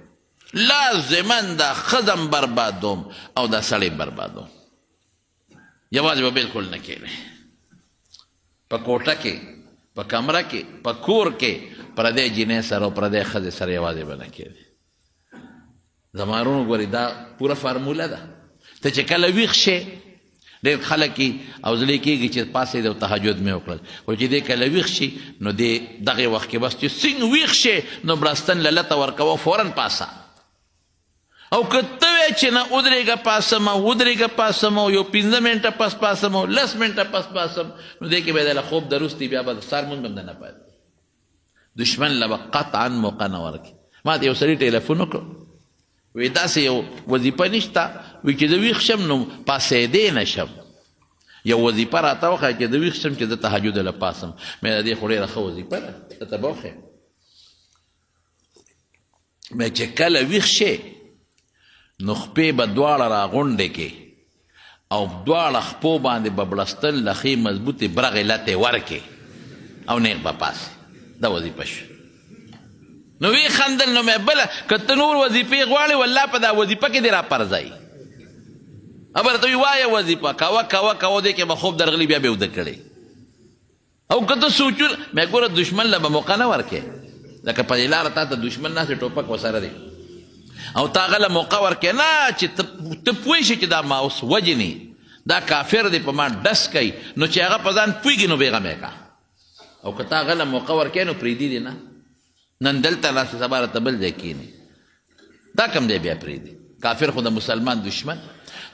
Speaker 2: لازما دا ښځه هم بربادوم او دا سړی بربادوم، یوازې به بلکل نه کښېنې. په کوټه کې، په کمره کې، په کور کې پردی جینۍ سره او پردی ښځې سره یوازې به نه کښېنې. زما وروڼو ګورئ دا پوره فارموله ده. ته چې کله ویښ شې، ډېر خلک او زړه کېږي چې پاڅېد او تهجد مې وکړل، خو چې دی کله ویښ شي نو دی دغې وخت کې بس چې څنګه ویښ شې نو بړستن له لته ورکوه فورا پاسه. او که ته وایې چې نه ودرېږه پاسم او ودرېږه پاسم او یو 5 منټه پس پاسم او 10 منټه پس پاسم، نو دې کې به یې له خوب دروستي، بیا به د سهار لمونځ به هم درنه پاتې. دښمن له به قطعا موقع نه ورکړي. ما ته یو سړي ټلیفون وکړ، وی داسې یو وظیفه نشته، وی چې زه ویښ شم نو پاسېدی نه شم، یو وظیفه راته وښیه چې زه ویښ شم چې زه تهجد له پاسم. مې د دې خو ډېره ښه وظیفه ده، ته ته به وښیم. مې چې کله ویښ شې نو خپې به دواړه راغونډې کې او دواړه خپو باندې به بړستن له ښې مضبوطې برغې لتې ورکې او نېغ به پاسې. دا وظیفه شوه. نو ویې خندل. نو مې بله که ته نور وظیفې غواړې والله په دا وظیفه کې دې راپرځوي. خبره ته وایه وظیفه کوه کوه کوه، دې کې به خوب درغلی بیا به یې وده کړې. او که ته سوچونه مې ګوره دښمن له به موقع نه ورکې، لکه په دې لاره تا ته دښمن ناست ټوپک ورسره دی او تا هغه له موقع ورکې نه چې ته پوه شې چې دا ما اوس وژني، دا کافر دی په ما ډس کوي، نو چې هغه په ځان پوهېږي نو بېغمه یې کړه. او که تا هغه له موقع ورکې نو پرېږدي دې نه، نن دلته ناست سبا راته بل ځای کښېني، دا کوم دی بیا پرېږدي. کافر خو د مسلمان دښمن،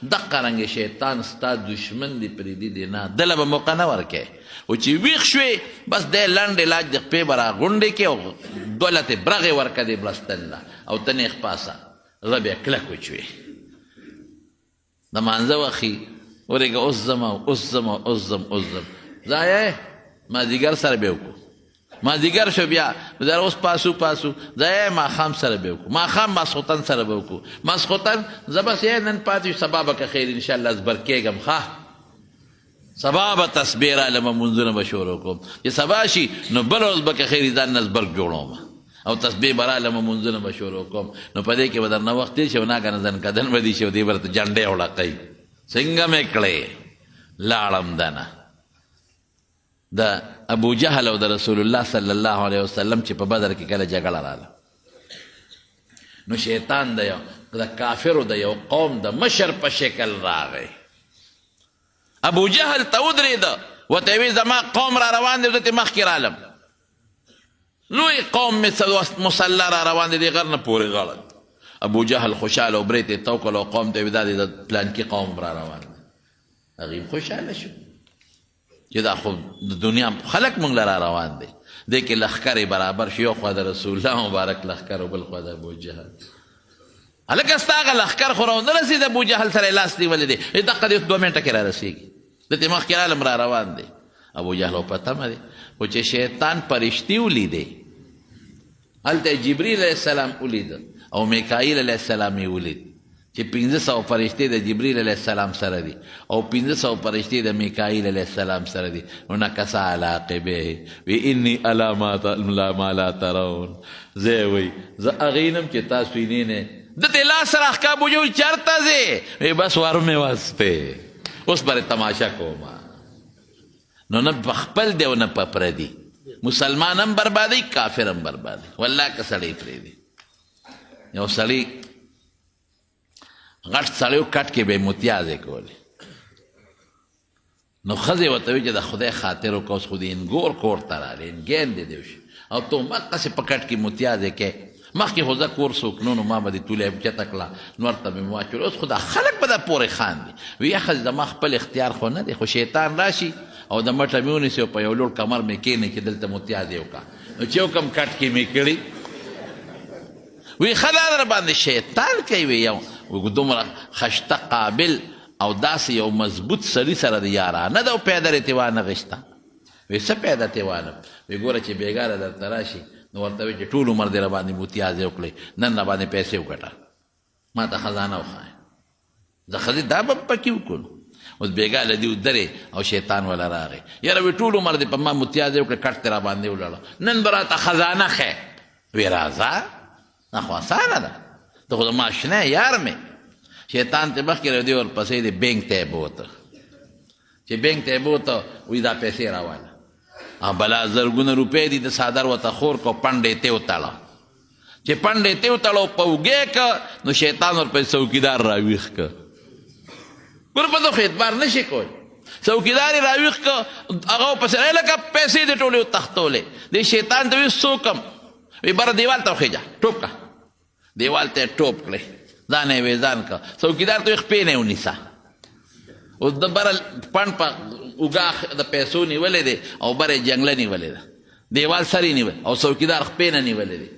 Speaker 2: دقه رنګ شیطان ستا دښمن دی، پرېږدي دې نه، ده له به موقع نه ورکې. خو چې ویښ شوې بس دی لنډ علاج د خپې به راغونډې کړې او دوه لتې برغې ورکړه دې بړستن له، او ته نېغ پاسه زړه بیا کلک وچوې. د مانځه وخي ورېږه اوس ځم او اوس ځم او اوس ځم اوس ځم، ځایه مازدیګر سره به وکړو. مازدیګر شو بیا زه اوس پاسو پاسو، ځایه ماښام سره به وکړو، ماښام ماسخوتن سره به وکړو، ماسخوتن زه بس یې نن پاتې شو، سبا به که خیر انشاءالله زبر کېږم، ښه سبا به تسبیح رالم، لمونځونه به شروع کوم، چې سبا شي نو بله ورځ به که خیر ځان نه زبرګ جوړوم. او تسبیح به رالم لمونځونه به شروع کوم، نو په دې کې به درنه وخت تېر شي او ناګهانه ځنکدن به دي شي او دی به راته جنډې وړقوي، څنګه مې کړې لاړم دنه. د ابو جهل او د رسول الله صلی الله علیه وسلم چې په بدر کې کله جګړه راله، نو شیطان د یو د کافرو د یو قوم د مشر په شکل راغی، ابو جهل ته ودرېده، ورته یې ویل زما قوم را روان دی، زه ترې مخکې رالم، لوی قوم مې مسلح را روان دی، دې غر نه پورې غړل. ابو جهل خوشحاله او برېت یې تو کړل او قوم ته یې ویل دا دی د پلانکي قوم را روان دی. هغوی هم خوشحاله شو چې دا خو د دنیا خلک مونږ له را روان دی. دې کې لښکرې برابر شو، یو خوا د رسول الله مبارک لښکر او بل خوا د ابو جهل. هلکه ستا هغه لښکر خو راونه رسېد، ابو جهل سره یې لاس نیولی دی، دقه دې 2 منټه کې را رسېږي، د دې مخکې رالم را روان دی. ابو جهل په تمه دی، خو چې شیطان فرشتې ولیدې، هلته جبریل علیه السلام ولید او میکائیل علیه السلام یې ولید چې 500 فرشتې د جبریل علیه السلام سره دي او 500 فرشتې د میکائیل علیه السلام سره دي. نو نکس علی عقبیه وی انی الا ما لا ترون، زه وی زه هغه یم چې تاسو یې نه ده ته لاس راښکه. ابو جهل چېرته ځې؟ وی بس ور مې وسپې، اوس به تماشه کومه. نو نه په خپل دی او نه په پردي، مسلمان هم بربادي، کافر هم بربادي، والله که سړی پرېږدي. یو سړی غټ سړی و، کټ کې به یې متیازې کولې، نو ښځې ورته ویل چې د خدای خاطر وکړه، اوس خو دې انګور کور ته راغلی، انګین دې دی وشي او ته همقسې په کټ کې متیازې کوې. مخکې خو زه کور څوک نه، نو ما به دې توله اوچته کړه، نور ته به مې واچول، اوس خو دا خلک به دا پورې خاندي. وی ښځې زما خپل اختیار خو نه دی، خو شیطان راشي او د مټه مې ونیسي او په یو لوړ کمر مې کښېني چې دلته متیازې وکړه، نو چې یو کم کټ کې مې کړي، وی ښه دا در باندې شیطان کوي. وی یو دومره خشته قابل او داسې یو مضبوط سړي سره د یارانه ده او پیدا یې ترې وانه غیسته. وی څه پیدا ترې وانه؟ وی ګوره چې بېګاره درته راشي نو ورته وی چې ټول عمر دې راباندې متیازې وکړې، نن راباندې پیسې وګټه، ما ته خزانه وښایه، د ښځې دا به هم پکې وکړو. اوس بېګا له دې ودرې او شیطان وله راغی، یاره وی ټول عمر دې په ما متیازې وکړې، کټ دې راباندې ولاړه، نن به راته خزانه ښیې. وی راځه، دا خو اسانه ده، ته خو زما اشنا یار مې. شیطان ته مخکې راو دی ورپسې دی بینک ته یې بوته، چې بینک ته یې بوته وی دا پیسې راواله، بلا زرګونه روپۍ دي، د څادر ورته خور کړه، پنډې یې ترې وتړه، چې پنډې یې ترې وتړه او په اوږه یې کړه، نو شیطان ورپسې څوکیدار راویښ کړ. ګوره په ده خو اعتبار نه شي کولی، څوکیدار یې راویښ کړ، هغه ورپسې راغی لکه پیسې دې ټولې وتښتولې. دې شیطان ته ویل څوک هم؟ وی بره دیوال ته وخېژه، ټوپ کړه. دیوال ته یې ټوپ کړې، ځان یې ویزان کړ، څوکیدار ته یې خپې نه یې ونیسه. اوس د بره پنډ په اوږه د پیسو نیولې دی او بره یې جنګله نیولې ده، دیوال سر یې نیولی او څوکیدار خپې نه نیولې دی.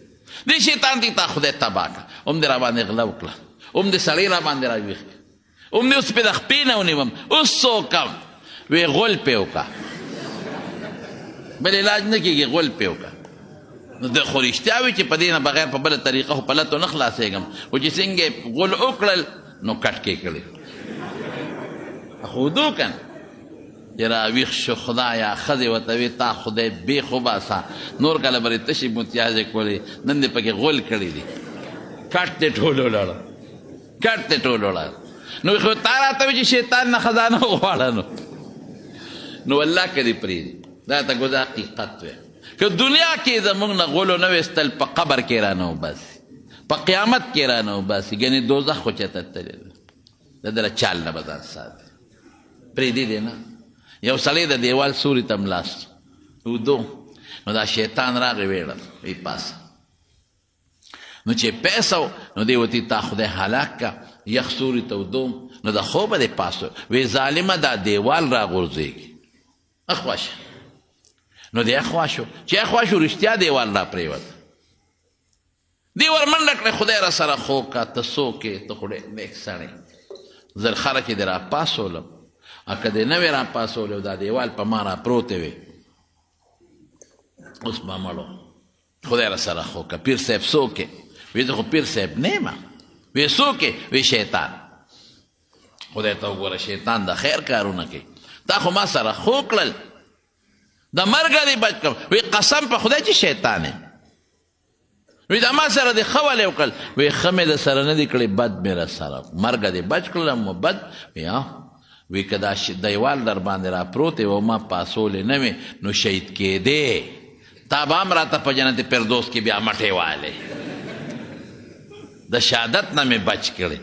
Speaker 2: دې شیطان دی تا خدای تباه کړه، هم دې راباندې غله وکړه، هم دې سړی راباندې راویښ کړ، هم دې اوس پې د خپې نه ونیوم، اوس څه وکړم؟ وی غول پې وکړه، بل علاج نه کېږي، غول پې وکړه. نو د خو رښتیا وي چې په دې نه بغیر په بله طریقه خو په لتو نه خلاصېږم، خو چې څنګه یې غول وکړل نو کټ کې کړې، خو ودو که نه چې راویښ شو. خدایا ښځې ورته وې تا خدای بېخ وباسه، نور کله به دې تشې متیازې کولې، نن دې پکې غول کړي دي، کټ دې ټول ولاړه، کټ دې ټول ولاړه. نو خو تا راته وې چې شیطان نه خزانه وغواړه، نو والله که دې پرېږدي، دا ته ګوزه حقیقت وی. که دنیا کې زمونږ نه غولو نه ویستل، په قبر کې رانه وباسي، په قیامت کې رانه وباسي، ګنې دوزخ خو چېرته تللی ده، د ده له چال نه به ځان ساتي، پرېږدي دې نه. یو سړی د دیوال سوري ته ملاست ودو، نو دا شیطان راغی ویړل وی پاسه، نو چې پیسو نو دی وتی تا خدای هلاک کا، یخ سوري ته ودوم، نو د خوبه دې پاسو، وی ظالمه دا دیوال را غورځېږي، اخوا شه. نو دی اخوا شو، چې اخوا شو رښتیا دیوال را پرېوت، دی ور منډه کړې، خدای را سره خو کا، ته څوک یې، ته خو ډېر نېک سړی، زرخره کې دې را پاڅولم، که دې نه وې را پاڅولی او دا دیوال په ما را پروت وي، اوس به مړ وم. خدای را سره خو کا، پیر صاحب څوک یې؟ وی زه خو پیر صاحب نه یم. وی څوک یې؟ وی شیطان. خدای ته وګوره، شیطان د خیر کارونه کوي، تا خو ما سره خو کړل، د مرګه دې بچ کړم. وی قسم په خدای چې شیطان یم. وی دا ما سره دې ښه ولې وکړل؟ وی ښه مې د سره نه دي کړی، بد مې را سره مرګه دې بچ کړلم بد. یا وی که دا دیوال در باندې را پروت و ما پاسولې نه وې نو شهید کېدې، تا به هم راته په جنت فردوس کې بیا مټې والې، د شهادت نه مې بچ کړې.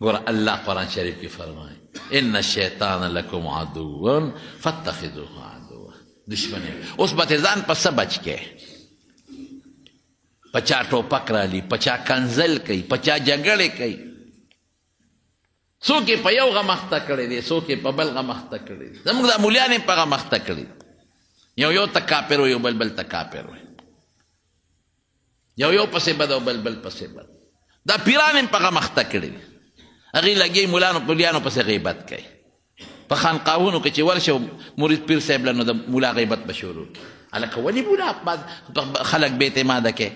Speaker 2: ګوره الله قرآن شریف کې فرمایي ان الشیطان لکم عدو فاتخذوه عدوا، دشمن یې. اوس به ځان په څه بچ کې؟ په چا ټوپک رالي، په چا کنځل کوي، په چا جګړې کوي، څوک یې په یو غم اخته کړی دی، څوک یې په بل غم اخته کړی دی. زموږ دا مولیان یې په غم اخته کړي، یو یو ته کافر وي، یو بل بل ته کافر وي، یو یو پسې بد او بل بل پسې بد. دا پیران یې په غم اخته کړي دي، هغې لګي مولیانو پسې غیبت کوي. په خانقاهونو کې چې ورشي مرید پیر صاحب له نو د مولا غیبت به شروع کړي. هلکه ولې مولا خلک بې اعتماده کوي؟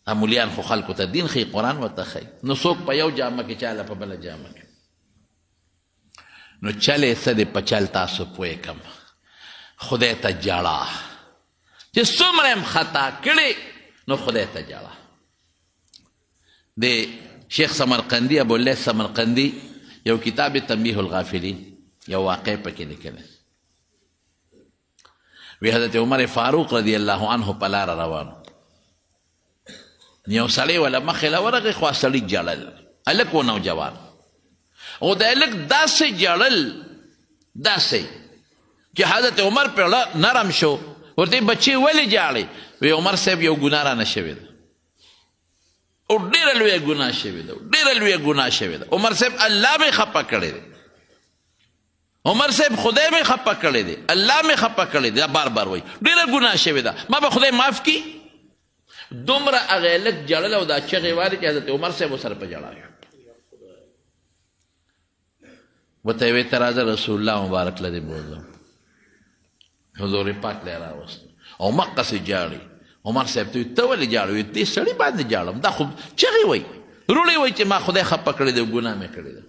Speaker 2: دا مولیان خو خلکو ته دین ښیي، قرآن ورته ښیي، نو څوک په یو جامه کې چاله په بله جامه کې. نو چلې څه دی په چل تاسو پوه کم، خدای ته ژړا چې څومره هم خطا کړې نو خدای ته ژړا. د شیخ سمرقندي ابو الله سمرقندي یو کتاب تنبیه الغافلین یو واقع پکې لیکلی. وی حضرت عمر فاروق رضی الله عنه په لاره روان، یو سړی وله مخې له ورغی، خو سړي ژړل، هلک و نوجوان، او د هلک داسې ژړل داسې چې حضرت عمر په نرم شو، ورته بچی ولې ژاړې؟ وی عمر صاحب یو ګناه رانه شوې ده، او ډېره لویه ګناه شوې ده، ډېره لویه ګناه شوې ده. عمر صاحب الله مې خفه کړی دی، عمر صاحب خدای مې خفه کړی دی، الله مې خفه کړی دی، دا بار بار وایي ډېره ګناه شوې ده، ما به خدای معاف کړي. دومره هغه هلک ژړل او دا چغې والې چې حضرت عمر صاحب ورسره په ژړا شو. ورته یې ویل ته راځه رسول الله مبارک له دې بوځم. حضور پاک له یې راوست او مقصې ژاړي. عمر صاحب ته وایي ته ولې ژاړې؟ وایي دې سړي باندې ژاړم، دا خو چغې وایي، روړې وایي چې ما خدای خفه کړی دی، ګناه مې کړې ده.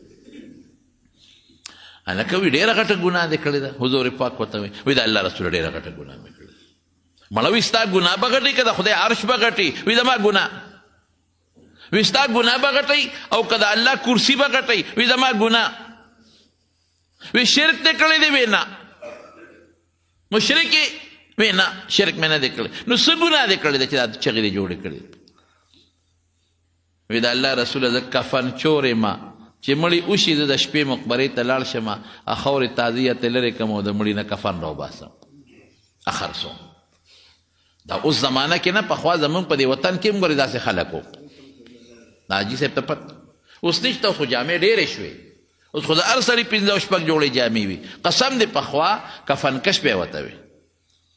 Speaker 2: هلکه وایي ډېره غټه ګناه دې کړې ده. حضور پاک ورته وایي، وایي د الله رسول ډېره غټه ګناه مې کړې ده. مړه وایي ستا ګناه به غټي که د خدای عرش به غټي؟ وایي زما ګناه. وایي ستا ګناه به غټي او که د الله کرسي به غټي؟ وایي زما ګناه. وایي شرک دې کړی دی؟ وایي نه. مشرک یې؟ وایي نه، شرک مې نه دی کړی. نو څه ګناه دې کړې ده چې دا چغې دې جوړې کړې؟ وایي د الله رسوله زه کفن چور یم، چې مړی وشي زه د شپې مقبرې ته لاړ شم، خاورې تازه ته لرې کړم او د مړي نه کفن راوباسم خرڅوم. دا اوس زمانه کې نه، پخوا زمونږ په دې وطن کې هم ګورې داسې خلک وو. دا حاجي صاحب ته پته اوس نشته، خو جامې ډېرې شوې، اوس خو د هر سړي 5 او 6 جوړې جامې وي. قسم دې پخوا کفنکش به یې ورته وي.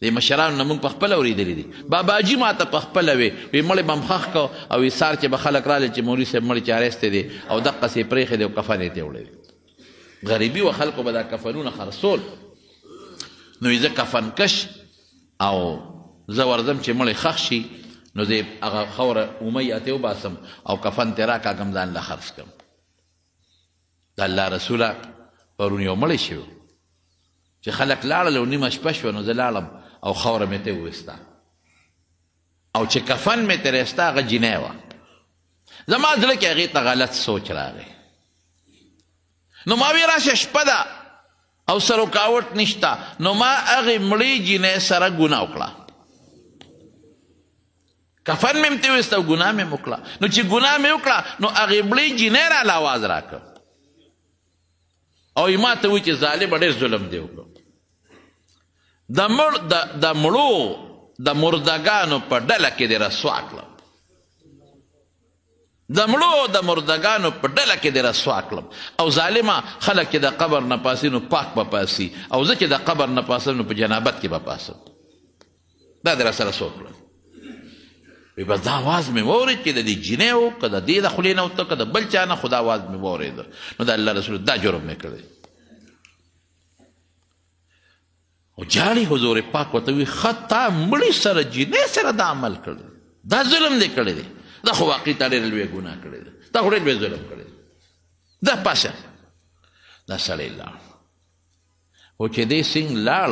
Speaker 2: دې مشرانو نه مونږ په خپله اورېدلي دي. باباجي ما ته په خپله وي، وي مړی به هم ښخ کړ او وي سهار چې به خلک راغلل چې مولوي صاحب مړی چا راایستی دی او دقسې یې پرېښی دی او کفن یې ترې وړی دی. غریبي وه، خلکو به دا کفنونه خرڅول. نو زه کفنکش او زه ورځم چې مړی ښخ شي نو زه هغه خاوره اومه یې ترې وباسم او کفن ترې راکاږم ځان له خرڅ کړم. د الله رسوله پرون یو مړی شوی چې خلک لاړل او نیمه شپه شوه، نو زه لاړم او خاوره مې ترې وویسته او چې کفن مې ترې ایسته هغه جینۍ وه. زما زړه کې هغې ته غلط سوچ راغی، نو ما وی راشه شپه ده او څه رکاوټ نشته، نو ما هغې مړې جینۍ سره ګناه وکړه، کفن مې هم ترې وویسته او ګناه مې هم وکړه. نو چې ګناه مې وکړه نو هغې مړې جینۍ راله اواز راکړ او یې ما ته وویل چې ظالمه ډېر ظلم دی وکړ. د مړو د مردګانو په ډله کې دې رسوا کړم، د مړو د مردګانو په ډله کې دې رسوا کړم. او ظالمه خلک چې د قبر نه پاسي نو پاک به پاسي، او زه چې د قبر نه پاسم نو په جنابت کې به پاسم. دا دې راسره څه وکړل؟ وی بس دا اواز مې واورېد چې د دې جینۍ و، که د دې د خولې نه وته که د بل چا نه، خو دا اواز مې واورېده. نو د الله رسول دا جرم مې کړی. او جاړي حضور پاک ورته وی ښه تا مړي سره جینۍ سره دا عمل کړی، دا ظلم دې کړی دی، دا خو واقعي تا ډېره لویه ګناه کړې ده، تا خو ډېر لوی ظلم کړی دی. دا پاسه دا سړی لاړ، خو چې دې سینګ لاړ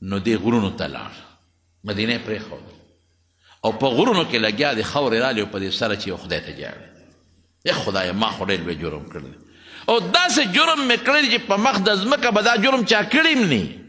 Speaker 2: نو دې غرونو ته لاړ، مدینه یې پرېښوده او په غرونو کې لګیا دي، خاورې رالې او په دې سره چې خدای ته ژاړي، ای خدایه ما خو ډېر لوی جرم کړی او داسې جرم مې کړی چې په مخ د ځمکه به دا جرم چا کړی هم نه.